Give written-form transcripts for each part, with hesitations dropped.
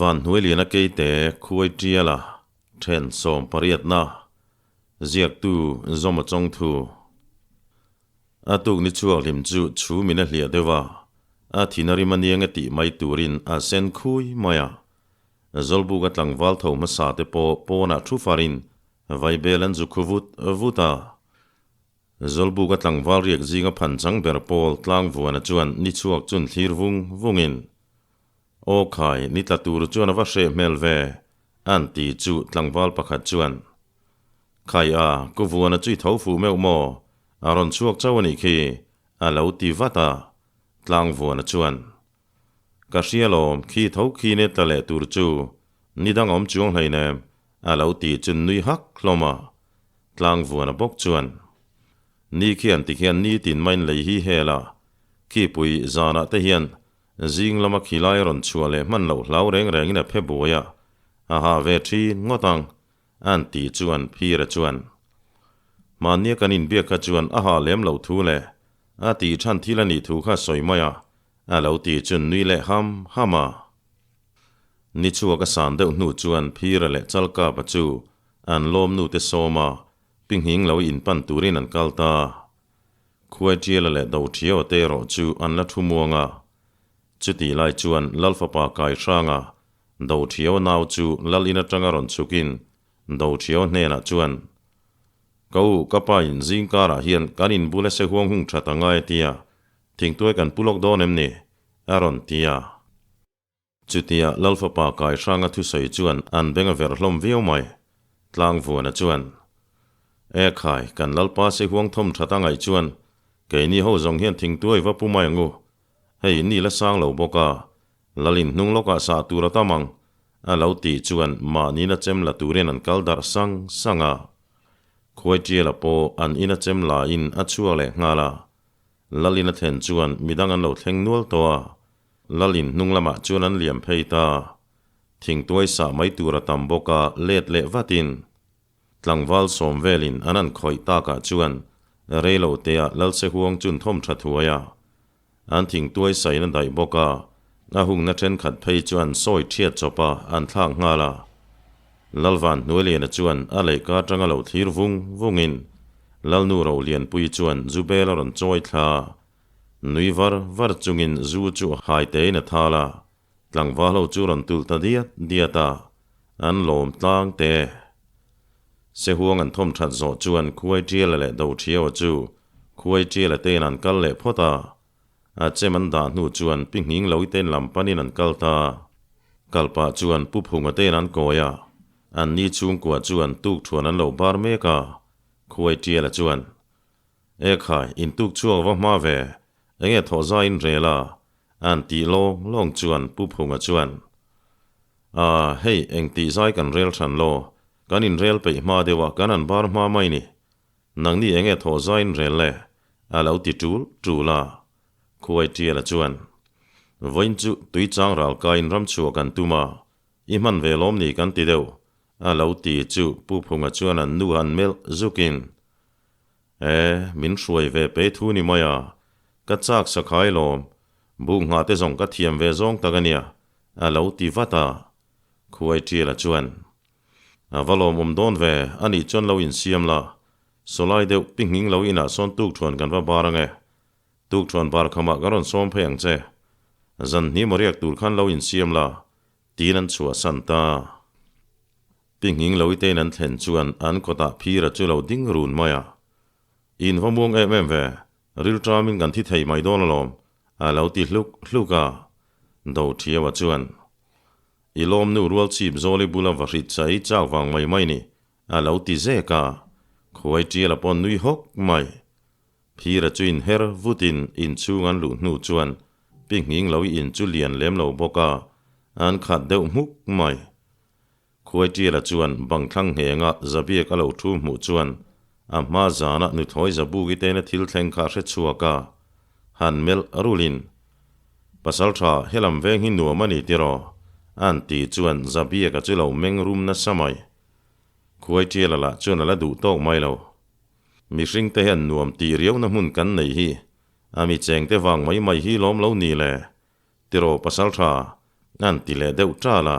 Vanhnuailiana Keite Khuai Tiala then sawmpariatna ziaktu Zawma Chawngthu A tuk ni chhuak hlim chu chhumin a hliah deuh a, a thin a rim aniang e tih mai turin a sen khui mai a. Zawlbuka tlangval tho hmasa te pawh pawnah thu farin vaibel an zu khu vut vut a. Zawlbuka tlangval riak zinga phan chang ber pawl tlangvuana chuan ni chhuak chun thlir vung vungin, Aw khai, ni tla tur chuan a va hreh hmel ve, an ti chu tlangval pakhat chuan, Khai a, ku vuana chu i tho fuh meuh maw? A rawn chhuak chauh a nih khi, a lo ti vat a, tlangvuana chuan, Ka hria lawm, khi tho khi ne tla leh tur chu ni dang awm chuang hleinem, a lo ti chu nui hak hlawm a. Tlangvuana bawk chuan, Ni khian ti khian nitin main lei hi hel a, khipui zanah te hian zing lama khilai a rawn chhuah leh hman loh hlau reng rengin a phe buai a, a hah ve thin ngawt ang, an ti chuan Phira chuan, Mahnia kan inbiak kha chuan a hah lem loh thu leh a tih than thil a nih thu kha sawi mai a, a lo ti chun nui leh ham ham a. Ni chhuak a san deuh hnu chuan Phira leh Chalkapa chu an lawmnu te sawm a, Pinghing lo inpan turin an kal ta. Khuaitiala leh Dothiaua te erawh chu an la thu muang a. Chutih lai chuan Lalfapa Kaihranga Dothiaua nau chu Lal in atanga rawn chhukin Dothiaua hnenah chuan, Ka u, ka pa in zing karah hian kan inbul a se huang hung that a ngai a tia, thingtuai kan pu lawk dawn em ni? a rawn ti a. Chutia Lalfapa Kaihranga thusawi chuan an beng a verh hlawm viau mai. Tlangvuana chuan, E khai, kan Lalpa se huang thawm that a ngaih chuan keini ho zawng hian thingtuai va pu mai ang u. Hei, ni la sang lo bawk a, Lalin hnung lawkah sah tur a tam ang, a lo tih chuan mahniin a chem la turin an kal darh sang sang a. Khuaitiala pawh an in a chem laiin a chhuak leh nghal a. Lalin a thlen chuan midang an lo thleng nual tawh a, Lalin hnung lamah chuan an liam phei ta. Thingtuai sah mai tur a tam bawk a, let leh vatin tlangval sawm velin an an khawih takah chuan reilo teah Lalsehuang chun thawm tha thuai a. An thingtuai sain a daih bawk a, a hungna thenkhat phei chu an sawi thiat chawp a, an thlak nghal a. Lalvan Hnuailiana chuan a leihka atanga lo thlir vung vungin Lalnu Rolianpuii chuan zu bel a rawn chawi thla a, nui var var chungin zu chu hai tein a thal a, tlangval ho chu rawn tulh ta diat diat a, an lawm tlang te. Sehuang an thawm that zawh chuan Khuai Tiala leh Dothiaua chu Khuai Tiala tein an kal leh phawt a, a chem an dah hnu chuan Pi Nghing Loi tein lam panin an kal ta. Kal pah chuan Pu Phunga tein an kawi a, an ni chhungkua chuan tukthuan an lo bar mek a, Khuai Tiala chuan, E khai, in tuk chhuak va hma ve, enge thawh zai in rel a? An tih lawng lawng chuan Pu Phunga chuan, A, hei eng tih zai kan rel hran law, kan in rel peih hma deuh a, kan an bar hma mai ni. Nangni enge thawh zai in rel le? A lo ti tul tul a. Khuai Tiala chuan, Vawiin chu tui chang ral kaiin ram chhuah kan tum a, i hman ve lawm ni kan ti deuh, a lo ti chu Pu Phunga chuan an nu han melh zukin, E, min hruai ve pe thu ni mai a, ka chak sakhai lawm, buk nghah te zawng ka thiam ve zawng tak a nia, a lo ti vat a. Khuai Tiala chuan, A va lawmawm dawn ve, a nih chuan lo insiam la, sawlai deuh pi nghing lo inah sawn tukthuan kan va bar ang e. Tukthuan bar khamah ka rawn sawm phei ang che. Zan hnih maw riak tur khan lo insiam la, tiin an chhuahsan ta. Pi nghing lo itein an thlen chuan an kawtah phira chu lo ding run mai a. In va muang em em ve, rilṭamin kan thi thei mai dawn alawm, a lo ti hluk hluk a. Dothiaua chuan, I lawmnu rual chip zawli bula va hrit chai chak vang mai mai ni, a lo ti zek a. Khuai ṭiala pawh nui hawk mai. Phira chu inher vutin inchhung an luh hnu chuan Pi nghing lo i in chu lian lem lo bawk a, an khat deuh hmuk mai. Khuaitiala chuan bang thlang nghenga Zabiak a lo thu hmuh chuan a hma zana nuthawi Zabuki tena thil thleng kha a hre chhuak a, han melh rulin, Pasaltha, helam veng hi nuam a ni tiraw? A'n ti chuan Zabiaka chu lo meng rum nasa mai. Khuaitiala lah chuan a la duh tawk mai lo. Mihringte hian nuam tih riauna hmun kan nei hi a mi chengte vang mai mai hi lawm lo ni le? Tiraw Pasaltha? An ti leh deuh ṭal a.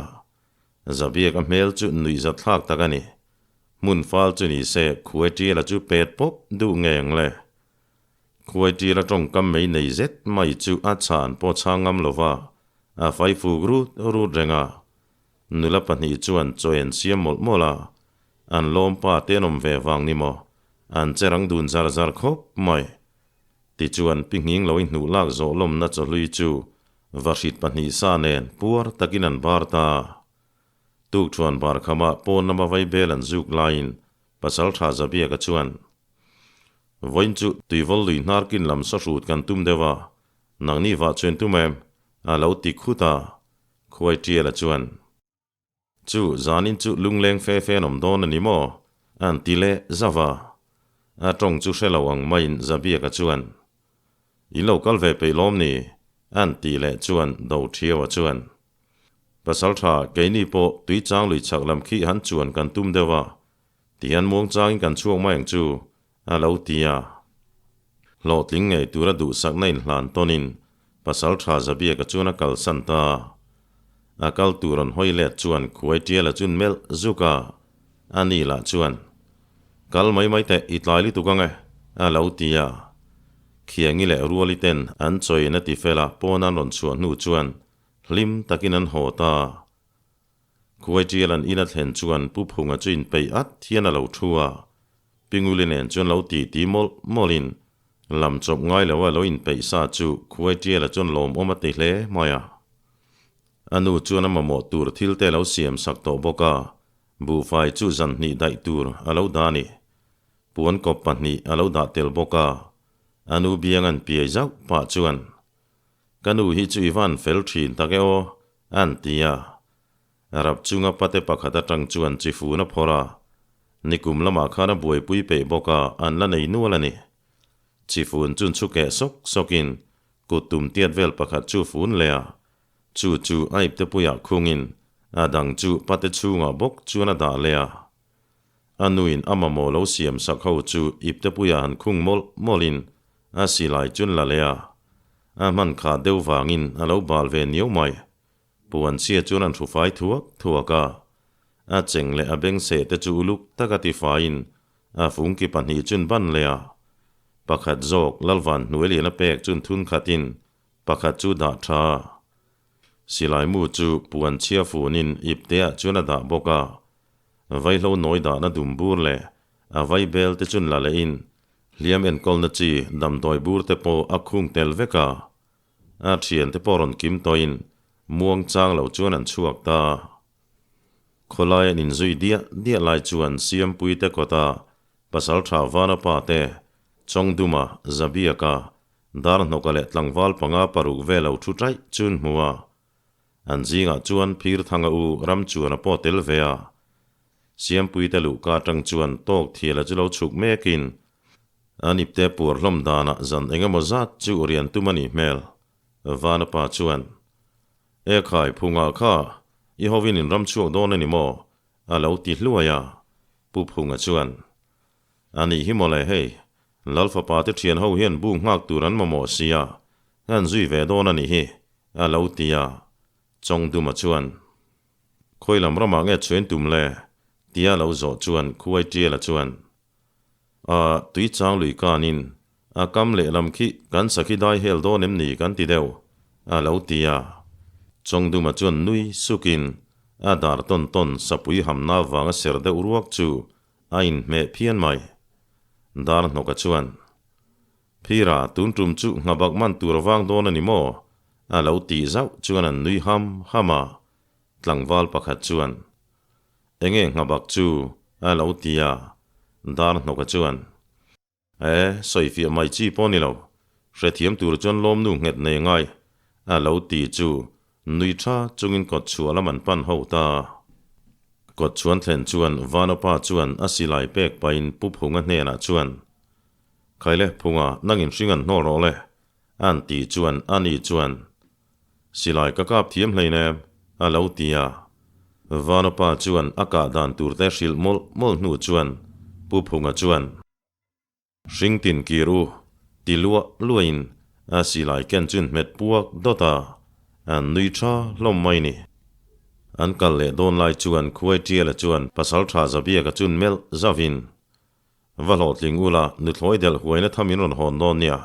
Zabiak a hmel chu nuihzat thlak tak a ni. Hmun fal chu ni se khuai ṭiala chu pet pawp duh ngei ang le. Khuai ṭiala ṭawngkam mei nei zet mai chu a chhan pawh chhang ngam lo va, a fai fuk rut rut reng a. Nula pahnih chuan chaw en siam mawlh mawlh a, an lawmpa te an awm ve vang ni maw, an che rang dun zar zar khawp mai. Tichuan pi nghing lo i hnuh lak zawh lawmna chawhlui chu Vahrit pahnih sa nen puar takin an bar ta. Tukṭhuan bar khamah pawn lama vaibel an zuk laiin Pasalṭha Zabiaka chuan, Vawiin chu tuivawl lui hnar kin lam sahrut kan tum deuh a, nangni vah chuan tum em? a lo ti khut a. Khuai Ṭiala chuan. Chu zanin chu lungleng fe fe an awm dawn a ni maw? An ti leh zauh a. A tawng chu hre lo ang maiin Zabiaka chuan, In lo kal ve peih lawm ni? An ti leh chuan Do Thiaua chuan, Pasaltha, keini pawh Tuichang lui chhak lam khi han chuan kan tum deuh a, tihian muangchangin kan chhuak mai ang chu, a lo ti a. Hlawhtling ngei tura duhsakna inhlan tawnin Pasaltha Zabiaka chuan a kalsan ta. A kal tur rawn hawi let chuan khuai tiala chun melh zuk a, a ni lah chuan, Kal mai mai teh, i tlai lutuk ang e, a lo ti a. Khiangi leh Ruali ten an chawiin a ti fel a, pawn an rawn chhuah hnu chuan hlim takin an haw ta. Khuai tial an in a thlen chuan Pu Phunga chu inpeih at hian a lo thu a, Pinguli nen chuan lo ti ti mawlh mawlhin lam chawp ngai lo a lo inpeih sa chu Khuai Tiala chuan lawmawm a ti hle mai a. A nu chuan a mamawh tur thil te lo siam sak tawh bawk a, buhfai chu zan hnih daih tur a lo dah a ni. Puan kawp pahnih a lo dah tel bawk a, a nu biang an piai zauh pah chuan, Ka nu hi chu i van fel thin tak e aw, an ti a. Rap chunga pate pakhat atang chuan chi fun a phawrh a, nikum lamah khan a buaipui peih bawk a, an la nei nual a ni. Chi fun chun chhu keh sawk sawkin kut tum tiat vel pakhat chu fun leh a, chu chu a ipte puiah khungin a dang chu pate chhungah bawk chuan a dah leh a. A nuin a mamawh lo siam sak ho chu ipte puiah han khung mawlh mawlhin a silai chun la leh a, a hman khah deuh vangin a lo bal ve niau mai. Puan chhia chuan an hrufai thuak thuak a, a cheng leh a beng seh te chu uluk taka tifaiin a fungki pahnih chun ban leh a, pakhat zawk Lalvan hnuai lian a pek chun thun khatin pakhat chu dah tha a. Silai mu chu puan chhia funin ipteah chuan a dah bawk a, vaihlo nawi dahna dum bur leh a vai bel te chun la lehin hliam enkawlna chi damdawi bur te pawh a khung tel vek a. A thiante pawh rawn kim tawhin muang chang lo chuan an chhuak ta. Khawlai an inzui diah diah lai chuan Siampuite kawta Pasaltha Vanapa te, Chawngduma, Zabiaka, Darhnawka leh tlangval panga paruk vel lo thu ṭaih chu an hmu a. An zingah chuan Phirthanga u Ramchuana pawh tel ve a. Siampuite luhka atang chuan tawk thiala chu lo chhuk mekin An ipte puar hlawm danah zan eng emaw zat chu rian tum a nih hmel. Vana pa chuan, E khai, Phunga kha, i hovin in ram chhuak dawn a ni maw? a lo ti hluai a. Pu Phunga chuan, A nih hi mawle hei, Lal fapa te thian ho hian bu nghak tur an mamawh sia, an zui ve dawn a nih hi, a lo ti a. Chawngduma chuan, Khawi lam ramah nge chhuain tum le? tia lo zawh chuan Khuai Tiala chuan, A tui chang lui kanin a kam lehlam khi kan sakhi dai hel dawn em ni kan ti deuh, a lo ti a. Chawngduma chuan nui sukin a dar tawn tawn sapui hamna vanga ser deuh ruak chu a inhmeh phian mai. Dar hnawka chuan, Phira, tun tum chu nghabak man tur vang dawn a ni maw? a lo tih zauh chuan an nui ham ham a. Tlangval pakhat chuan, Enge nghabak chu a lo ti a, dar hnawka chuan, E, sawifiah mai chi pawh ni lo, hrethiam tur chuan lawmnu nghet nei ngai, a lo ti chu nui tha chungin kawt chhuah lam an pan ho ta. Kawt chhuan thlen chuan Vanapa chuan a silai pek pahin Pu Phunga hnenah chuan, Khaile Phunga, nangin hring an hnawl rawh le, an ti chuan ani chuan, Silai ka kap thiam hleinem, a lo ti a. Vanapa chuan a kah dan tur te hrilh mawlh mawlh hnu chuan Pu Phunga chuan, Hring tin kir u, ti luah luahin a silai ken chun hmet puak dawt a. An nui tha hlawm mai ni. An kal leh dawn lai chuan Khuaitiala chuan Pasaltha Zabiaka chun melh zauhin, Va hlawhtling ula, nuthlawi delh huaina tham in rawn hawn dawn nia,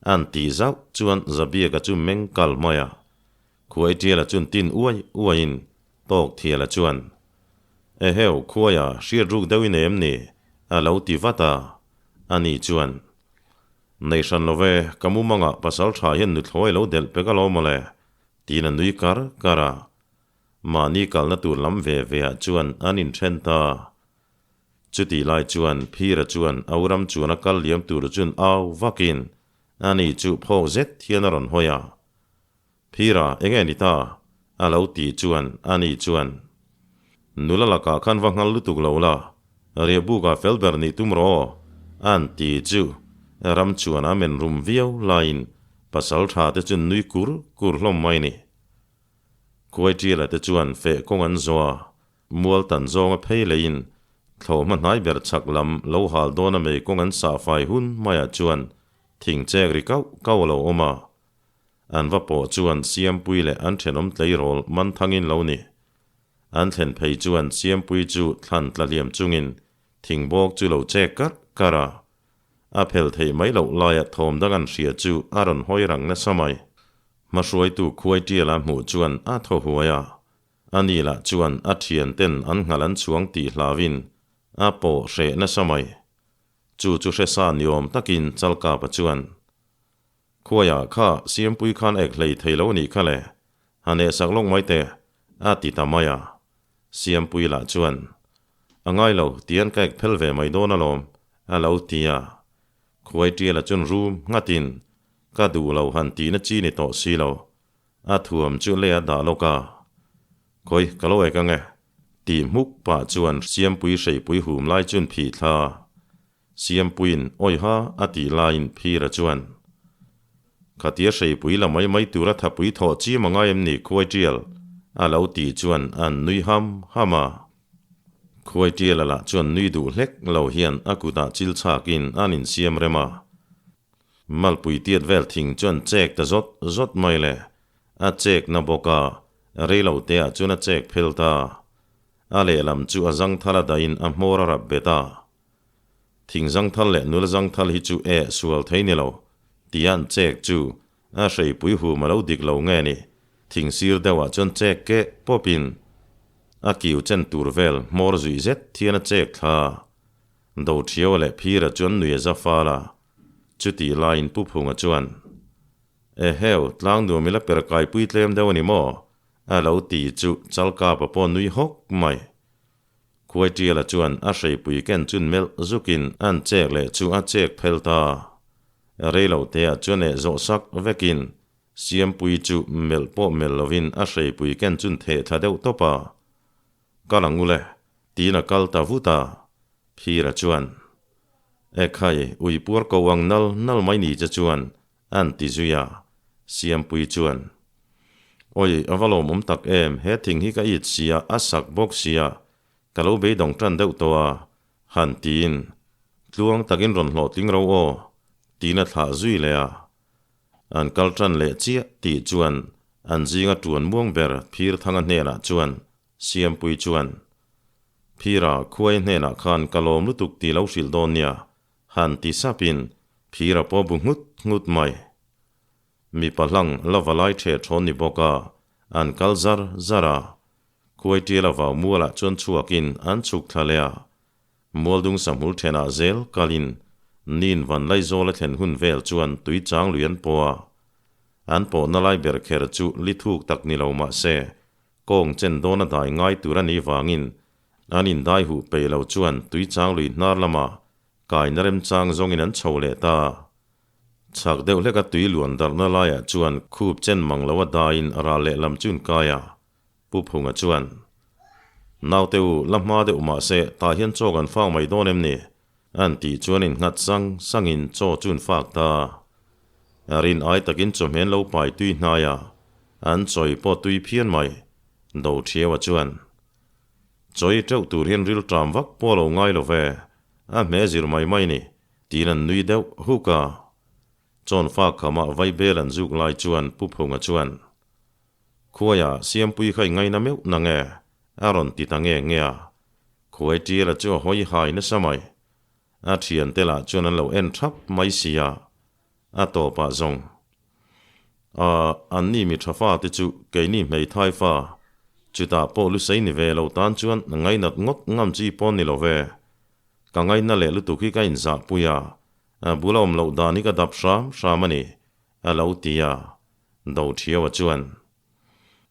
an ti zauh chuan Zabiaka chu meng kal mai a. Khuaitiala chun tin uai uaiin Tawkthiala chuan, Eheu, khuaia hriat ruk deuhin em ni? a lo ti vat a. Ani chuan, Nei hran lo ve, ka mumangah pasal tha hian nuthlawi lo delh pek alawm mawle, tiin a nui kar kar a. Mahni kalna tur lam ve ve ah chuan an inthen ta. Chutih lai chuan Phira chuan a u ram chuan a kal liam tur chun au vakin ani chu phawk zet hian a rawn hawi a. Phira, enge ni ta? a lo ti chuan ani chuan, Nula lakah khan va nghal lutuk lo la, riahbukah fel ber nih tum rawh aw, an ti chu ram chuan a men rum viau laiin pasal tha te chu nui kur kur hlawm mai ni. Khuaitiala te chuan feh kawng an zawh a, mual tan zawnga phei leiin thlawhhma hnai ber chhak lam lo hal dawn a mei kawng an sah fai hun maiah chuan thing chek ri kauh kauh a lo awm a. An va pawh chuan Siampui leh an thenawm tleirawl man thangin lo ni. An thlen phei chuan Siampui chu thlan tla hliam chungin thing bawk chu lo chek karh karh a. A phel theih mai loh laia thawm dang an hria chu a rawn hawi rang nasa mai. Hmahruaitu Khuaitiala hmuh chuan a thaw huai a. Ani lah chuan a thian ten an nghal an chhuang tih hlauin a pawh hreh nasa mai. Chu chu hre sa ni awm takin Chalkapa chuan, Khuaiah kha Siampui khan ek hlei thei lo nih kha le, han ehsak lawk mai teh, a ti ta mai a. Siampui lah chuan, A ngai lo, tian ka ek phel ve mai dawn alawm, a lo ti a. Khuai tiala chun rum nghatin, Ka duh lo han tihna chi ni tawh si lo, a thuam chu lei a dah lawk a. Khawi, ka lo ek ang e, tih hmuk pah chuan Siampui hreipui hum lai chun phih thla. Siampuiin awiha a tih laiin Phira chuan, Khatia hreipui la mai mai tura thapui thawh chim a ngai em ni Khuai Tial? a lo tih chuan an nui ham ham a. Khuai Tiala lah chuan nui duh hlek lo hian a kutah chil chhakin an insiam rem a. Malpui tiat vel thing chuan chek ta zawt zawt mai le, a chek na bawk a, reilo teah chuan a chek phel ta. A lehlam chu a zangthal a dahin a hmawr a rap bet a. Thing zangthal leh nula zangthal hi chu eh sual thei ni lo, tia an chek chu a hreipui hum a lo dik lo nge ni, thing sir deuhah chuan chek keh pawpin a kiu chen tur vel hmawr zuih zet thian a chek thla. Dothiaua leh Phira chuan nui a za fal a, chutih laiin Pu Phunga chuan, Eheu, tlang nuam ila per kaipui tlem deuh a ni maw? a lo ti chu Chalkapa pawh nui hawk mai. Khuaitiala chuan a hreipui ken chun melh zukin an chek leh chu a chek phel ta. Reilo teah chuan eh zawh sak vekin Siampui chu melh pawh melh lovin a hreipui ken chun theh thla deuh tawp a. Kal ang ule, tiin a kal ta vut a. Phira chuan, Ekhai, ui puar ko ang nal nal mai ni che chuan An ti zui a, Siampui chuan, Awi, a va lawmawm tak em, he thing hi ka it sia, a sak bawk sia, ka lo beidawng tan deuh tawh a, han tiin, Tluang takin rawn hlawhtling ro aw, tiin a thlah zui leh a. An kal tan leh chiah tih chuan an zinga tuan muang ber Phirthanga hnenah chuan Siampui chuan, Phira, khuai hnenah khan ka lawm lutuk tih lo hrilh dawn nia, Han ti sapin phir a paw bu nghut nghut mai. Mipa hlang la va lai ṭheh ṭhawn ni bawk a, an kal zar zar a. Khuai ṭiala vau mualah chuan chhuakin an chhuk thla leh a. Mualdung sahmul ṭhenah zel kalin nin van Laizawl a thlen hun vel chuan tui chang lui an paw a. An pawhna lai ber kher chu li thuk tak ni lo mah se, kawng chen dawn a dai ngai tur a nih vangin An indai huh peih lo chuan tuichang lui hnar lamah kaina remchang zawngin an chho leh ta. Chhak deuh hleka tui luan darhna laiah chuan khup chen mang lo a daiin ral leh lam chu inkai a. Pu Phunga chuan, Naute u, la hma deuh mahse tah hian chaw kan fak mai dawn em ni? An tih chuan innghat sang sangin chaw chu an fak ta. Rin ai takin chawhmeh an lo pai tui hnai a, an chawi pawh tui phian mai, Dothiaua chuan. Chawi teuh tur hian ril ṭam vak pawh a lo ngai lo ve, a hme zir mai mai ni, tiin an nui deuh huk a. Chawnfa khamah vaibel an zuk lai chuan Pu Phunga chuan, Khuaia Siampuii kha i ngaina meuh na nge? a rawn ti ta nge nge a. Khuai Ṭiala chu a hawi hai nasa mai. A ṭhiante lah chuan an lo en ṭhap mai si a, a tawpah zawng. A, anni mi ṭha fa te chu keini hmeithai fa, chutah pawh lusei ni ve lo tan chuan ngainat ngawt ngam chi pawn ni lo ve. Ka ngaina leh lutuk hi ka inzahpui a, a bula awm loh dan hi ka dap hram hram a ni, a lo ti a, Dothiaua chuan.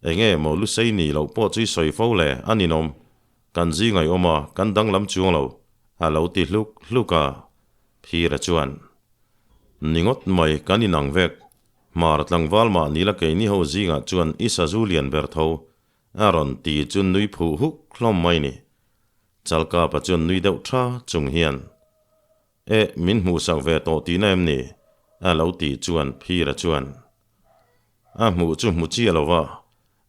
Enge maw lusei ni loh pawh chu i sawi fo le, a ninawm. Kan zing ai awm a, kan danglam chuang lo, a lo ti hluk hluk a. Phira chuan, Ni ngawt mai, kan inang vek. Hmar tlangval mah nila keini ho zingah chuan i sazu lian ber tho, a rawn ti chu nui phuh huk hlawm mai ni. Chalkapa chuan nui deuh tha chung hian, E, min hmuhsak ve tawh tihna em ni? a lo tih chuan Phira chuan, A hmuh chu hmu chiah lo va,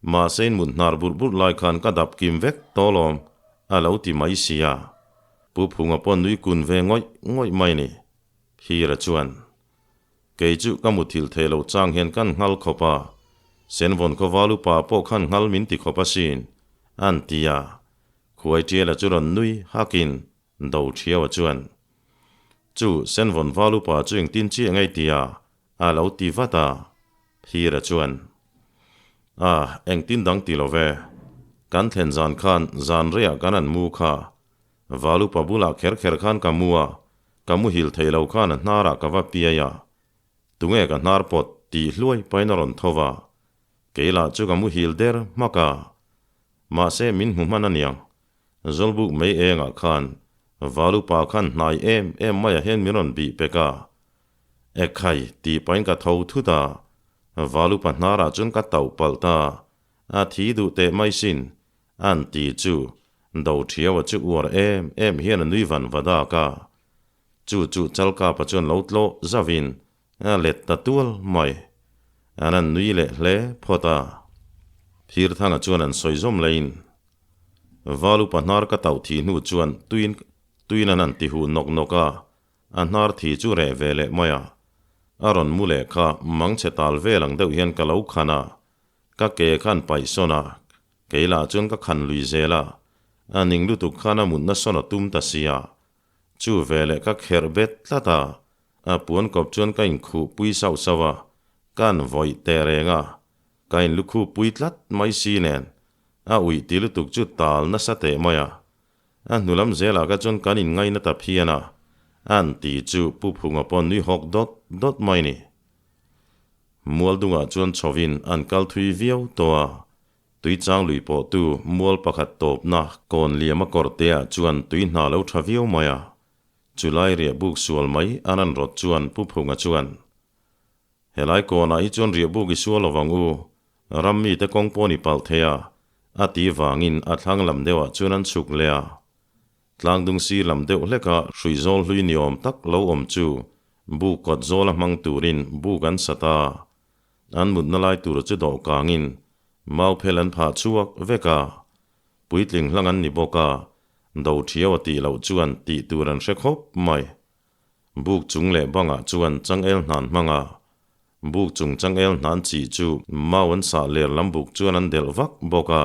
mahse in mut hnar burh burh lai khan ka dap kim vek tawh lawm, a lo ti mai si a. Pu Phunga pawh nui kun ve ngawih ngawih mai ni. Phira chuan, Kei chu ka muthilh thei lo chang hian kan nghal khawp a, Senvawn khawval upa pawh khan nghal min ti khawp asin, an ti a. Khuaitiala chu rawn nui hakin Do Thiaua chuan, Chu Senvawn val upa chu engtin chiah ngei tia a lo ti vat a. Phira chuan, A, engtin dang ti lo ve. Kan thlen zan khan zan reiah kan an mu kha. Val upa bulah kher kher khan ka mu a, ka muhil thei lo khan a hnarah ka va piai a. Tunge ka hnar pawt tih hluai pain a rawn tho va. Kei lah chu ka muhil der hmak a. Mahse min hmu hman aniang. Zawlbuk mei engah khan Valupa khan hnai em em maiah hian min rawn bih pek a. Ekhai tih pahin ka tho thut a, Valupa hnarah chuan ka tauh palh ta, a thi duh teh mai sin, an ti chu Dothiaua chu uar em em hian a nui van va dak a. Chu chu Chalkapa chuan lo tlawh zauhin A let ta tual mai. An an nui leh hle phawt a. Phirthanga chuan an sawi zawm laiin, Val upa hnar ka tauh thih hnu chuan tuin tuin an an ti huh nawk nawk a, a hnar thi chu reh ve leh mai a. A rawn mu leh kha mangchhe tal vel ang deuh hian ka lo khan a, ka ke khan paih sawn a, kei lah chuan ka khan lui zel a, a ning lutuk khan a mutna sawn a tum ta si a, chu veleh ka kherh bet tlat a, A puan kawp chuan ka inkhuh pui sauh sauh a, ka an vawih teh reng a, ka inlukhuh pui tlat mai si nen, a uih ti lutuk chu tal nasa teh mai a. A hnulam zelah ka chuan kan inngaina ta phian a, an ti chu Pu Phunga pawh nui hawk dawt dawt mai ni. Mualdungah chuan chhovin an kal thui viau tawh a, Tuichang lui pawhtu mual pakhat tawpna kawn liama kawrteah chuan tui hna lo tha viau mai a, Chulai riahbuk sual mai an an rawt chuan Pu Phunga chuan, Helai kawnah hi chuan riahbuk i sual lovang u, ram mite kawng pawh ni palh thei a, a ti vangin a thlang lam deuhah chuan an chhuk leh a. Tlangdung sir lam deuh hleka hrui zawl hlui ni awm tak lo awm chu buk kawt zawla hmang turin buk an sat a. An mutna lai tur chu dawhkangin mau phel an phah chhuak vek a. Puitling hlang an ni bawk a, do thiau a tih loh chuan tih tur an hre khawp mai. Buk chung leh bangah chuan changel hnan hmang a, buk chung changel hnan chih chu mau an sah ler lam buk chuan an delh vak bawk a,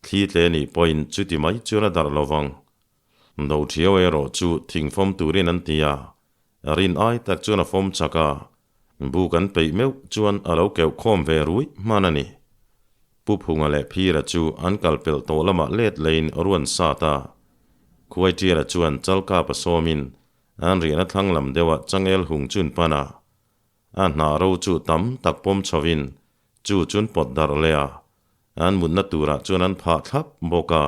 thli tle nih pawhin chuti mai chuan a darh lo vang. Do thiau erawh chu thing fawm turin an ti a, rin ai tak chuan a fawm chak a, Buk an peih meuh chuan a lo keuh khawm ve rui hman a ni. Pu Phunga leh Phira chu an kal pelh tawh lamah let leiin ruan sat a. Khuaitiala chuan Chalkapa sawmin an riahna thlang lam deuhah changel hung chun pan a. A hnah ro chu tam tak pawm chhovin chu chun pawt darh leh a, an mutna turah chuan an phah thlap bawk a.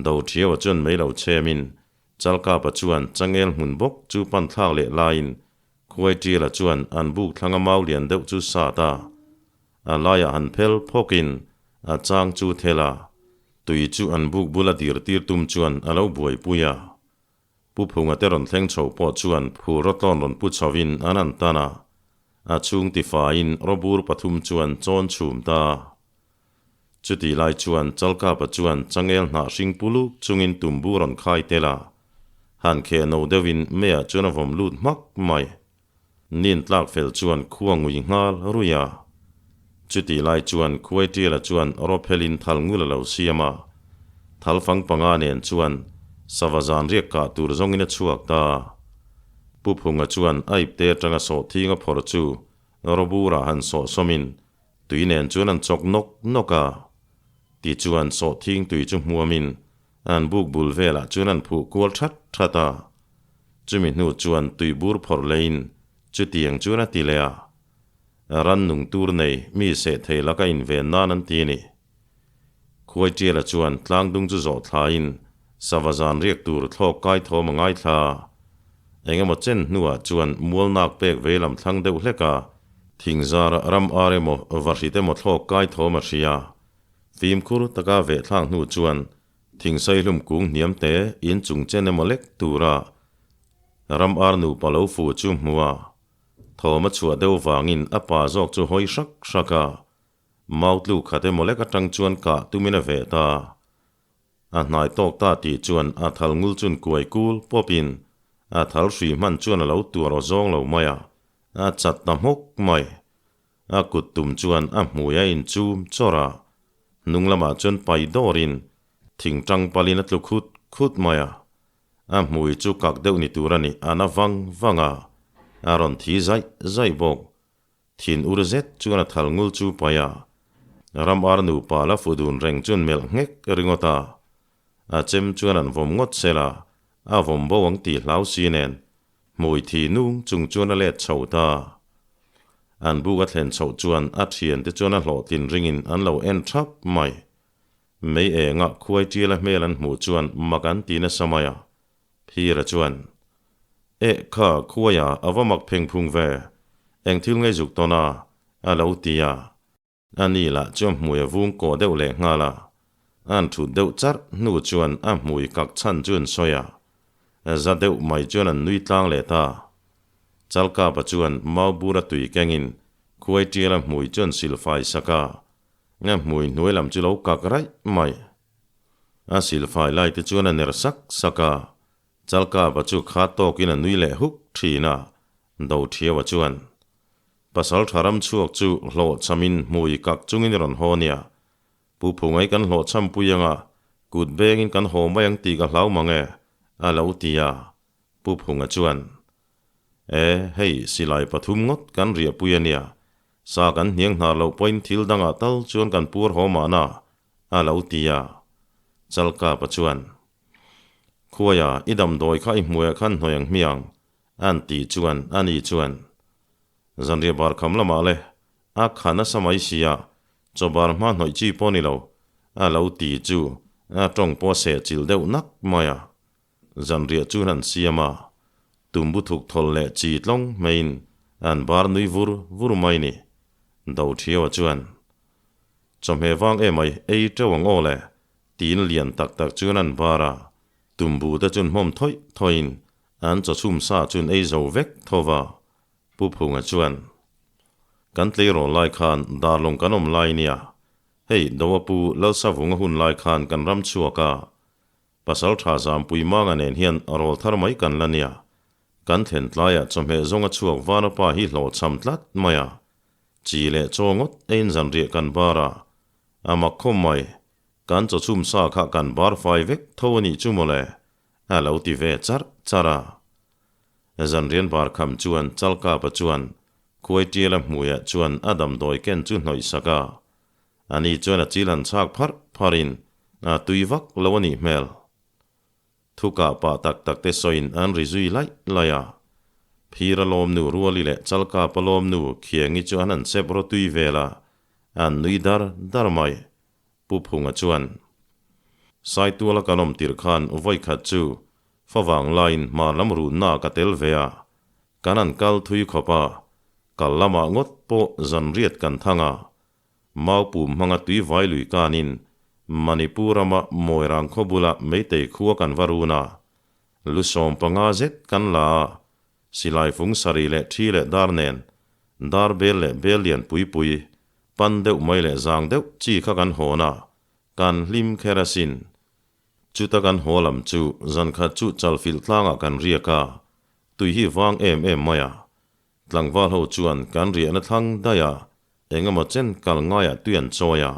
Do Thiaua chuan mei lo chhemin Chalkapa chuan changel hmun bawk chu pan thlak leh laiin Khuaitiala chuan an buk thlanga mau lian deuh chu sat a, a laiah han phel phawkin a chang chu thel a, tui chu an buk bula dir tir tum chuan a lo buaipui a. Pu Phunga te rawn thleng chho pawh chuan phur rawtlawn rawn pu chhovin an han tan a, a chhung tifaiin rawbur pathum chuan chawn chhum ta. Chutih lai chuan Chalkapa chuan changel hnah hring pu luk chungin tumbu rawn khai tel a, han kheh no deuhin meiah chuan a vawm lut hmak mai. Nin tlak fel chuan khua ngui nghal ruih a. Chutih lai chuan Khuaitiala chuan rawphelin thal ngul a lo siam a, thal fang panga nen chuan sava zan riak kah tur zawngin a chhuak ta. Pu Phunga chuan a ipte atanga sawhthing a phawrh chu rawburah han sawh sawmin tui nen chuan an chawk nawk nawk a. Tichuan sawhthing tui chu hmuamin an buk bul velah chuan an phuh kual that that a. Chumi hnu chuan tuibur phawrh leiin chutiang chuan a ti leh a. Ran nung tur nei mi seh thei laka inven nan an ti a ni. Khuaitiala chuan tlangdung chu zawh thlaiin sava zan riak tur thlawk kai thawm a ngaithla a. Engemaw chen hnuah chuan mualnak pek vei lam thlang deuh hlek a, thingzara ram ar emaw vahrit emaw thlawk kai thawm a hria. Fimkhur taka vehthlak hnu chuan Thingsawihlum kung hniam te in chung chen emaw lek tura ram ar nupa lo fu chu hmu a, thawm a chhuah deuh vangin a pa zawk chu hawi hrak hrak a, mau tlu khat emaw lek atang chuan kah tumin a veh ta. A hnai tawk ta tih chuan a thal ngul chun kuai kul pawpin a thal hri hman chuan a lo tuar aw zawng lo mai a, a chat ta hmawk mai. A kut tum chuan a hmui a inchum chawrh a, hnung lamah chuan pai dawrin thing tang palin a tlu khut khut mai a. A hmui chu kak deuh ni tur a ni, a na vang vang a, a rawn thi zaih zaih bawk. Thin ur zet chuan a thal ngul chu pai a, ram ar nupa la fu dun reng chuan melh nghek ringawt a. A chem chuan an vawm ngawt sel a, a vawm bo ang tih hlau si nen Hmui thi nung chung chuan a let chho ta. An buk a thlen chhoh chuan a thiante chuan a hlawhtlin ringin an lo en thap mai. Mei enga khuai tiala hmel an hmuh chuan mak an ti nasa mai a. Phira chuan, Eh kha, khuaia a va mak pheng phung ve, eng thil ngei zuk tawn a, a lo ti a. A ni lah chuan hmui a vung kawh deuh leh nghal a, an thut deuh charh hnu chuan a hmui kak chhan chu an sawi a, za deuh mai chuan an nui tlang leh ta. Chalkapa chuan mau bura tui kengin khuai tiala hmui chu an silfai sak a, a hmui hnuai lam chu lo kak raih mai. A silfai lai te chuan a ner sak sak a, Chalkapa chu kha tawkin a nui leh huk thin a, Do Thiaua chuan Pasal tha ram chhuak chu hlawhchhamin hmui kak chungin i rawn haw nia. Pu Phungai kan hlawhchham pui anga kut bengin kan haw mai ang tih ka hlau mang e, a lo ti a. Pu Phunga chuan, E, hei silai pathum ngawt kan riah pui a nia. Sa kan hniang hnar loh pawhin thil dangah tal chuan kan puar haw mahna, a lo ti a. Chalkapa chuan, Khuaia, i damdawi kha i hmuiah khan hnawih ang hmiang, An tih chuan ani chuan, Zanriah bar kham lamah le, a kha nasa mai sia, chaw bar hma hnawih chi pawh ni lo, a lo ti chu a tawng pawh a seh chilh deuh nak mai a. Zanriah chuan an siam a, tumbu thuk thawl leh chi tlawng hmeiin an bar nui vur vur mai ni. Dothiaua chuan, Chawhmeh vang emai ei teuh ang aw le, tiin lian tak tak chuan an bar a, tumbu te chuan hmawm thawih thawihin An chawchhum sa chuan ei zo vek tho va, Pu Phunga chuan, Kan tleirawl lai khan darlawng kan awm lai nia, hei Doa Pu Lalsavunga hun lai khan kan ram chhuak a, Pasal tha Zampui Manga nen hian rawl thar mai kan la nia, kan thlen tlaiah chawhmeh zawnga chhuak Vana pa hi hlawhchham tlat mai a, chi leh chaw ngawt eiin zanriah kan bar a, a mak khawm mai, kan chawchhum sa kha kan bar fai vek tho a nih chu mawle, A lo ti ve charh charh a. Zanrian bar kham chuan Chalkapa chuan Khuaitiala hmuiah chuan a damdawi ken chu hnawih sak a. Ani chuan a chil han chhak pharh pharhin a tui vak lo a nih hmel. Thukah pah tak tak te sawiin an ri zui laih laih a. Phira lawmnu Ruali leh Chalkapa lawmnu Khiangi chu an han chep rawtui vel a, an nui dar dar mai. Pu Phunga chuan, Saituala kan awm tirh khan vawi khat chu favang laiin hmar lam runna ka tel ve a, kan han kal thui khawp a, kal lamah ngawt pawh zan riat kan thang a, Maupum hmanga tui vai lui kanin Manipur rama Moirang khaw bula Meitei khua kan va run a, lu 15 zet kan la a, silai fung sarih leh thi leh dar nen, dar bel leh bel lian pui pui Pan deuh mai leh zang deuh chi kha kan hawn a, kan hlim kher asin. Chuta kan haw lam chu zan khat chu chalfilh tlangah kan riak a, tui hi vang em em mai a. Tlangval ho chuan kan riahna thlang daih a, Engemaw chen kal ngaiah tui an chawi a,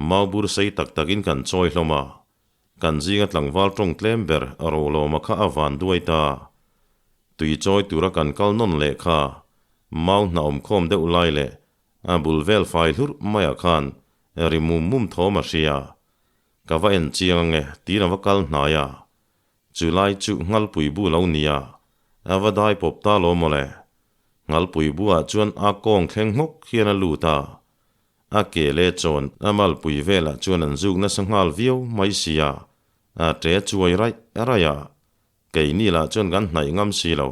maubur sei tak takin kan chawi hlawm a. Kan zinga tlangval tawng tlem ber Rolawma kha a van duai ta. Tui chawi tura kan kal nawn leh kha mau hna awmkhawm deuh lai leh a bul vel fai hlurh maiah khan ri mum mum thawm a hria. Ka va en chiang ange tiin a va kal hnai a. Chu lai chu Nghalpui bu lo nia, a va dai pawp ta lo mawle. Nghalpui buah chuan a kawng thleng hmawk hian a lut a. A ke leh chawn a malpui velah chuan an zuk nasa nghal viau mai sia, a ṭe chuai raih raih a. Keini lah chuan kan hnaih ngam si lo.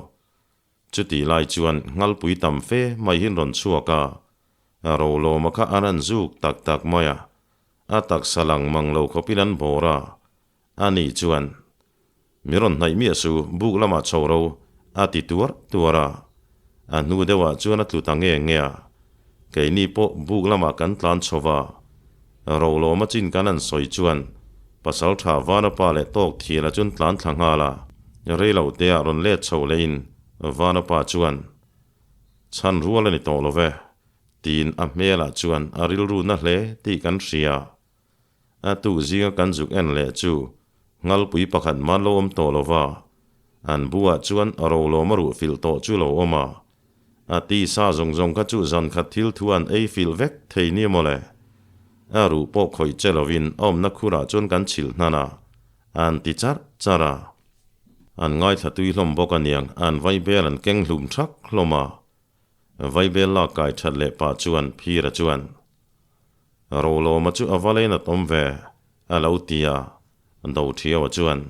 Chutih lai chuan Nghalpui tam fe mai hi rawn chhuak a, a rolawma kha an rawn zuk tak tak mai a, a taksa lang mang lo khawpin an bawr a. Ani chuan, Mi rawn hnaih miah su, buk lamah chho ro, a ti tuar tuar a. A hnu deuhah chuan a tlu ta nge nge a. Keini pawh buk lamah kan tlan chho va. Rolawma chin kan an sawi chuan pasal tha Vanapa leh tawk thiala chuan tlan thla nghal a. Reilo teah rawn let chho lehin Vanapa chuan, Chhan rual a ni tawh lo ve, tiin a hmelah chuan a rilru na hle tih kan hria. A tuk zinga kan zuk en leh chu Nghalpui pakhat man lo awm tawh lo va, an buah chuan rolawm a ruh filh tawh chu lo awm a. A tisa zawng zawng kha chu zan khat thil thu an ei filh vek thei nia mawle. A ruh pawh khawih che lovin a awmna khurah chuan kan chhilh hnan a, an ti charh charh a. An ngaithla tui hlawm bawk aniang an vaibel an keng hlum thak hlawm a. Vaibel lak kai that leh pah chuan Phira chuan, Rolawma chu a va lein a tawm ve, a lo ti a, Dothiaua chuan,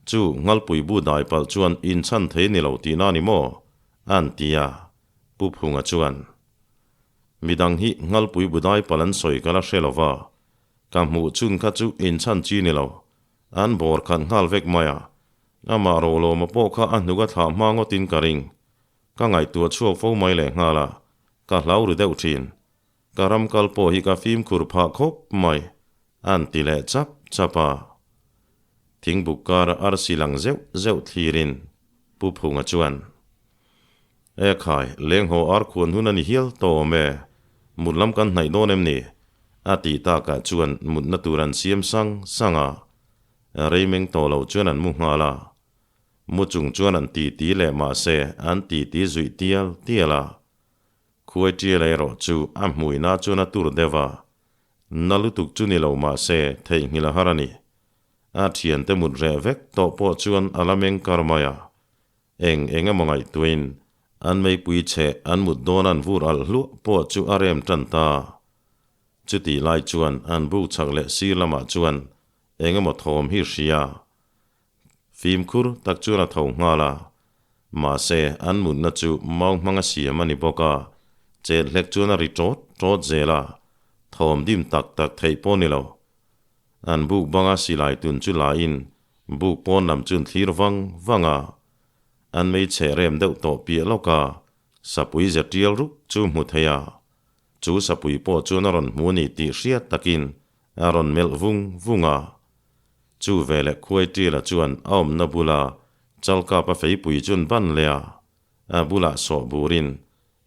Chu Nghalpui bu dai palh chuan inchhan thei ni lo tihna ni maw? a'n ti a, Pu Phunga chuan, Midang hi Nghalpui bu dai palh an sawi ka la hre lo va, ka hmuh chhun kha chu inchhan chi ni lo, an bawr khat nghal vek mai a, amah Rolawma pawh kha a hnuk a thlah hma ngawtin ka ring, ka ngaihtuah chhuak fo mai leh nghal a, ka hlau ru deuh thin. Ka ram kal pawh hi ka fimkhur phah khawp mai, a'n ti leh chap chap a. Thingbuk kara arsi lang zeuh zeuh thlirin Pu Phunga chuan, E khai, lenghaw ar khuan hun a ni hial tawh awm e, mut lam kan hnaih dawn em ni? a tih takah chuan mutna tur an siam sang sang a, rei meng tawh lo chuan an mu nghal a. Mu chung chuan an titi leh mahse an titi zuih tial tial a. Khuai tial erawh chu a hmuihna chuan a tur deuh a, na lutuk chu ni lo mahse theihnghilh a har a ni. A thiante mut reh vek tawh pawh chuan a la meng kar mai a. Eng eng emaw ngaihtuahin an meipui chhe an mut dawn an vur alh hluah pawh chu a rem tan ta. Chutih lai chuan an buk chhak leh sir lamah chuan eng emaw thawm hi hria. Fimkhur tak chuan a tho nghal a, mahse an mutna chu mau hmanga siam a ni bawk a, chet hlek chuan a ri ṭawt ṭawt zel a, thawm dim tak tak theih pawh ni lo. An buk banga silai tun chu lain buk pawn lam chuan thlir vang vang a, an mei chhe rem deuh tawh piah lawk a, sapui ze ṭial rup chu hmu thei a, chu sapui pawh chuan a rawn hmu a ni tih hriat takin a rawn melh vung vung a. Chu veleh Khuaitiala chuan a awmna bula Chalkapa feipui chuan ban leh a, a bulah sawh burin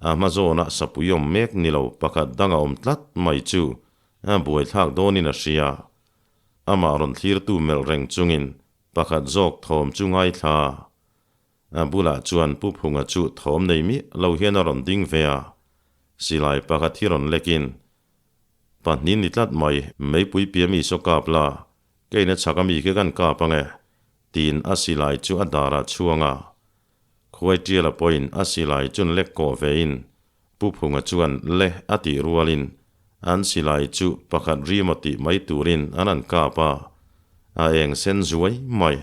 a hma zawnah sapui awm mek ni lo pakhat dang a awm tlat mai chu a buaithlak dawnin a hria. Amah rawn thlirtu melh reng chungin pakhat zawk thawm chu ngaithla a. A bulah chuan Pu Phunga chu thawm nei miah lo hian a rawn ding ve a, silai pakhat hi rawn lekin Pahnih ni tlat mai, meipui pia mi saw kap la, keina chhak ami khi kan kap ange, tiin a silai chu a darah chhuang a. Khuai tiala pawhin a silai chun lek kawh vein Pu Phunga chuan le a tih rualin an silai chu pakhat rimaw tih mai turin an han kap a, a eng sen zuai mai.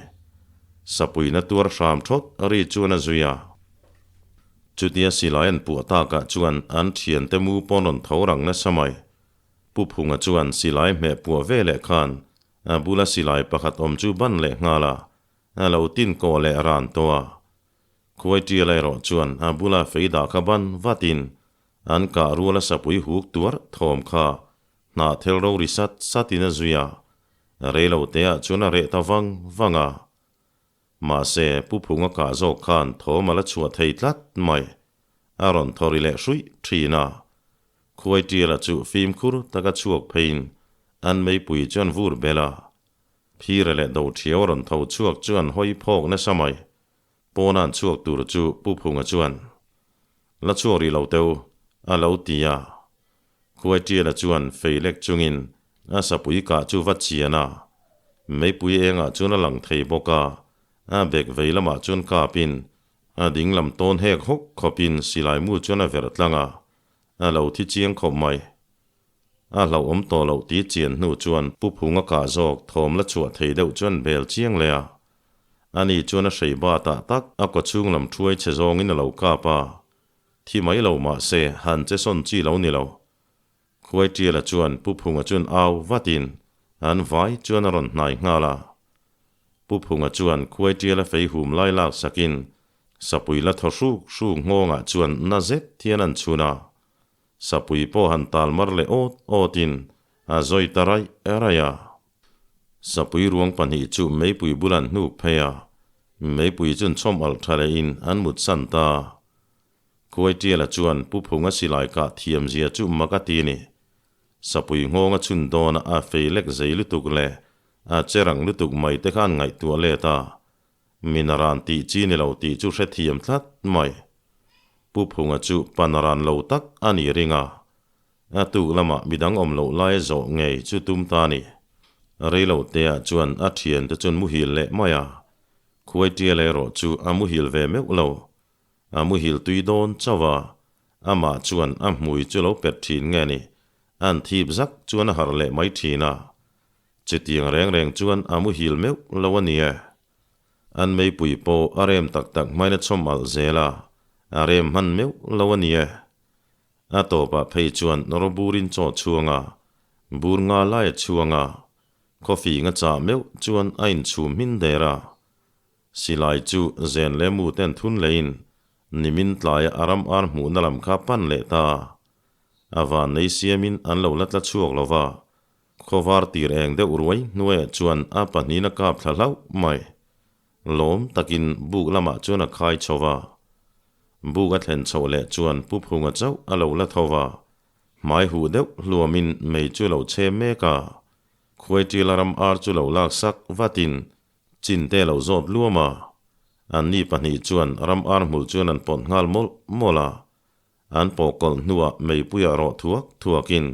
Sapuina tuar hram thawt ri chuan a zui a. Chutia silai an puah takah chuan an thiante mu pawn rawn tho rang nasa mai. Pu Phunga chuan silai hmeh puah ve leh khan a bula silai pakhat awm chu ban leh nghal a, a lo tin kawh leh ran tawh a. Khuai tial erawh chuan a bula fei dah kha ban vatin an kah ruala sapui huk tuar thawm kha hnah thel ro ri sat satin a zui a, reilo teah chuan a reh ta vang vang a. Mahse, Pu Phunga kah zawk khan thawm a la chhuah thei tlat mai. A rawn thaw ri leh hruih thin a. Khuaitiala chu fimkhur taka chhuak pheiin an meipui chu an vur belh a. Phira leh Dothiau a rawn tho chhuak chu an hawi phawk nasa mai. Pawna an chhuak tur chu Pu Phunga chuan, La chhuak rih lo teu, a lo ti a. Khuaitiala chuan fei lek chungin a sapui kah chu va chian a. Meipui engah chuan a lang thei bawk a, a bek vei lamah chuan kapin a ding lam tawn hek hawk khawpin silai mu chuan a verh tlang a, a lo thi chiang khawp mai. A hlauhawm tawh loh ti chian hnu chuan Pu Phunga kah zawk thawm la chhuah thei deuh chuan bel chiang leh a. Ani chuan a hrei batah tak a kawchhung lam thuai chhe zawngin a lo kap a. Thi mai lo mah se han che sawn chi lo ni lo. Khuaitiala chuan Pu Phunga chuan au vatin an vai chuan a rawn hnai nghal a. Pu Phunga chuan Khuaitiala fei hum lai lak sakin Sapui la thaw hruk hruk nghawngah chuan na zet hian an chhun a. Sapui pawh han tal mar leh awt awtin a zawi ta raih raih a. Sapui ruang pahnih chu meipui bul an hnuk phei a, meipui chun chhawm alh tha lehin an mut san ta. Khuaitiala chuan Pu Phunga silai kah thiam zia chu mak a ti ni. Sapui nghawnga chhun dawna a fei lek zei lutuk leh a che rang lutuk mai te khan ngaihtuah let a, Min a ran tih chi ni lo tih chu hrethiam tlat mai. Pu Phunga chu pan a ran lo tak a ni ring a. A tuk lamah midang awm loh laia zawh ngei chu tum ta a ni. Reilo teah chuan a thiante chuan muhil leh mai a. Khuaitial erawh chu a muhil ve meuh lo. A muhil tui dawn chauh a, amah chuan a hmui chu lo pet thin nge ni, an thip zak chuan a harh leh mai thin a. Chutiang reng reng chuan a muhil meuh lo a ni e. An meipui pawh a rem tak tak hmain a chhawm alh zel a, a rem hman meuh lo a ni e. A tawpah phei chuan rawburin chaw chhuang a, bur nga lai a chhuang a, coffee nga chah meuh chuan a inchhum hmin der a. Silai chu zen leh mu ten thun leiin nimin tlaia a ram ar hmuhna lam kha pan leh ta. A van nei siamin an lo la tla chhuak lo va, Khawvar tir eng deuh ruai hnuaiah chuan a pahnihin a kap thla hlauh mai. Lawm takin buk lamah chuan a khai chho va. Buk a thlen chhoh leh chuan Pu Phunga chauh a lo la tho va. Hmai huh deuh hluamin mei chu lo chhe mek a. Khuaitila ram ar chu lo lak sak vatin Chinte lo zawt luam a. Anni pahnih chuan ram ar hmul chuan an pawt nghal mawlh mawlh a. An pawhkawlh hnuah meipuiah rawh thuak thuakin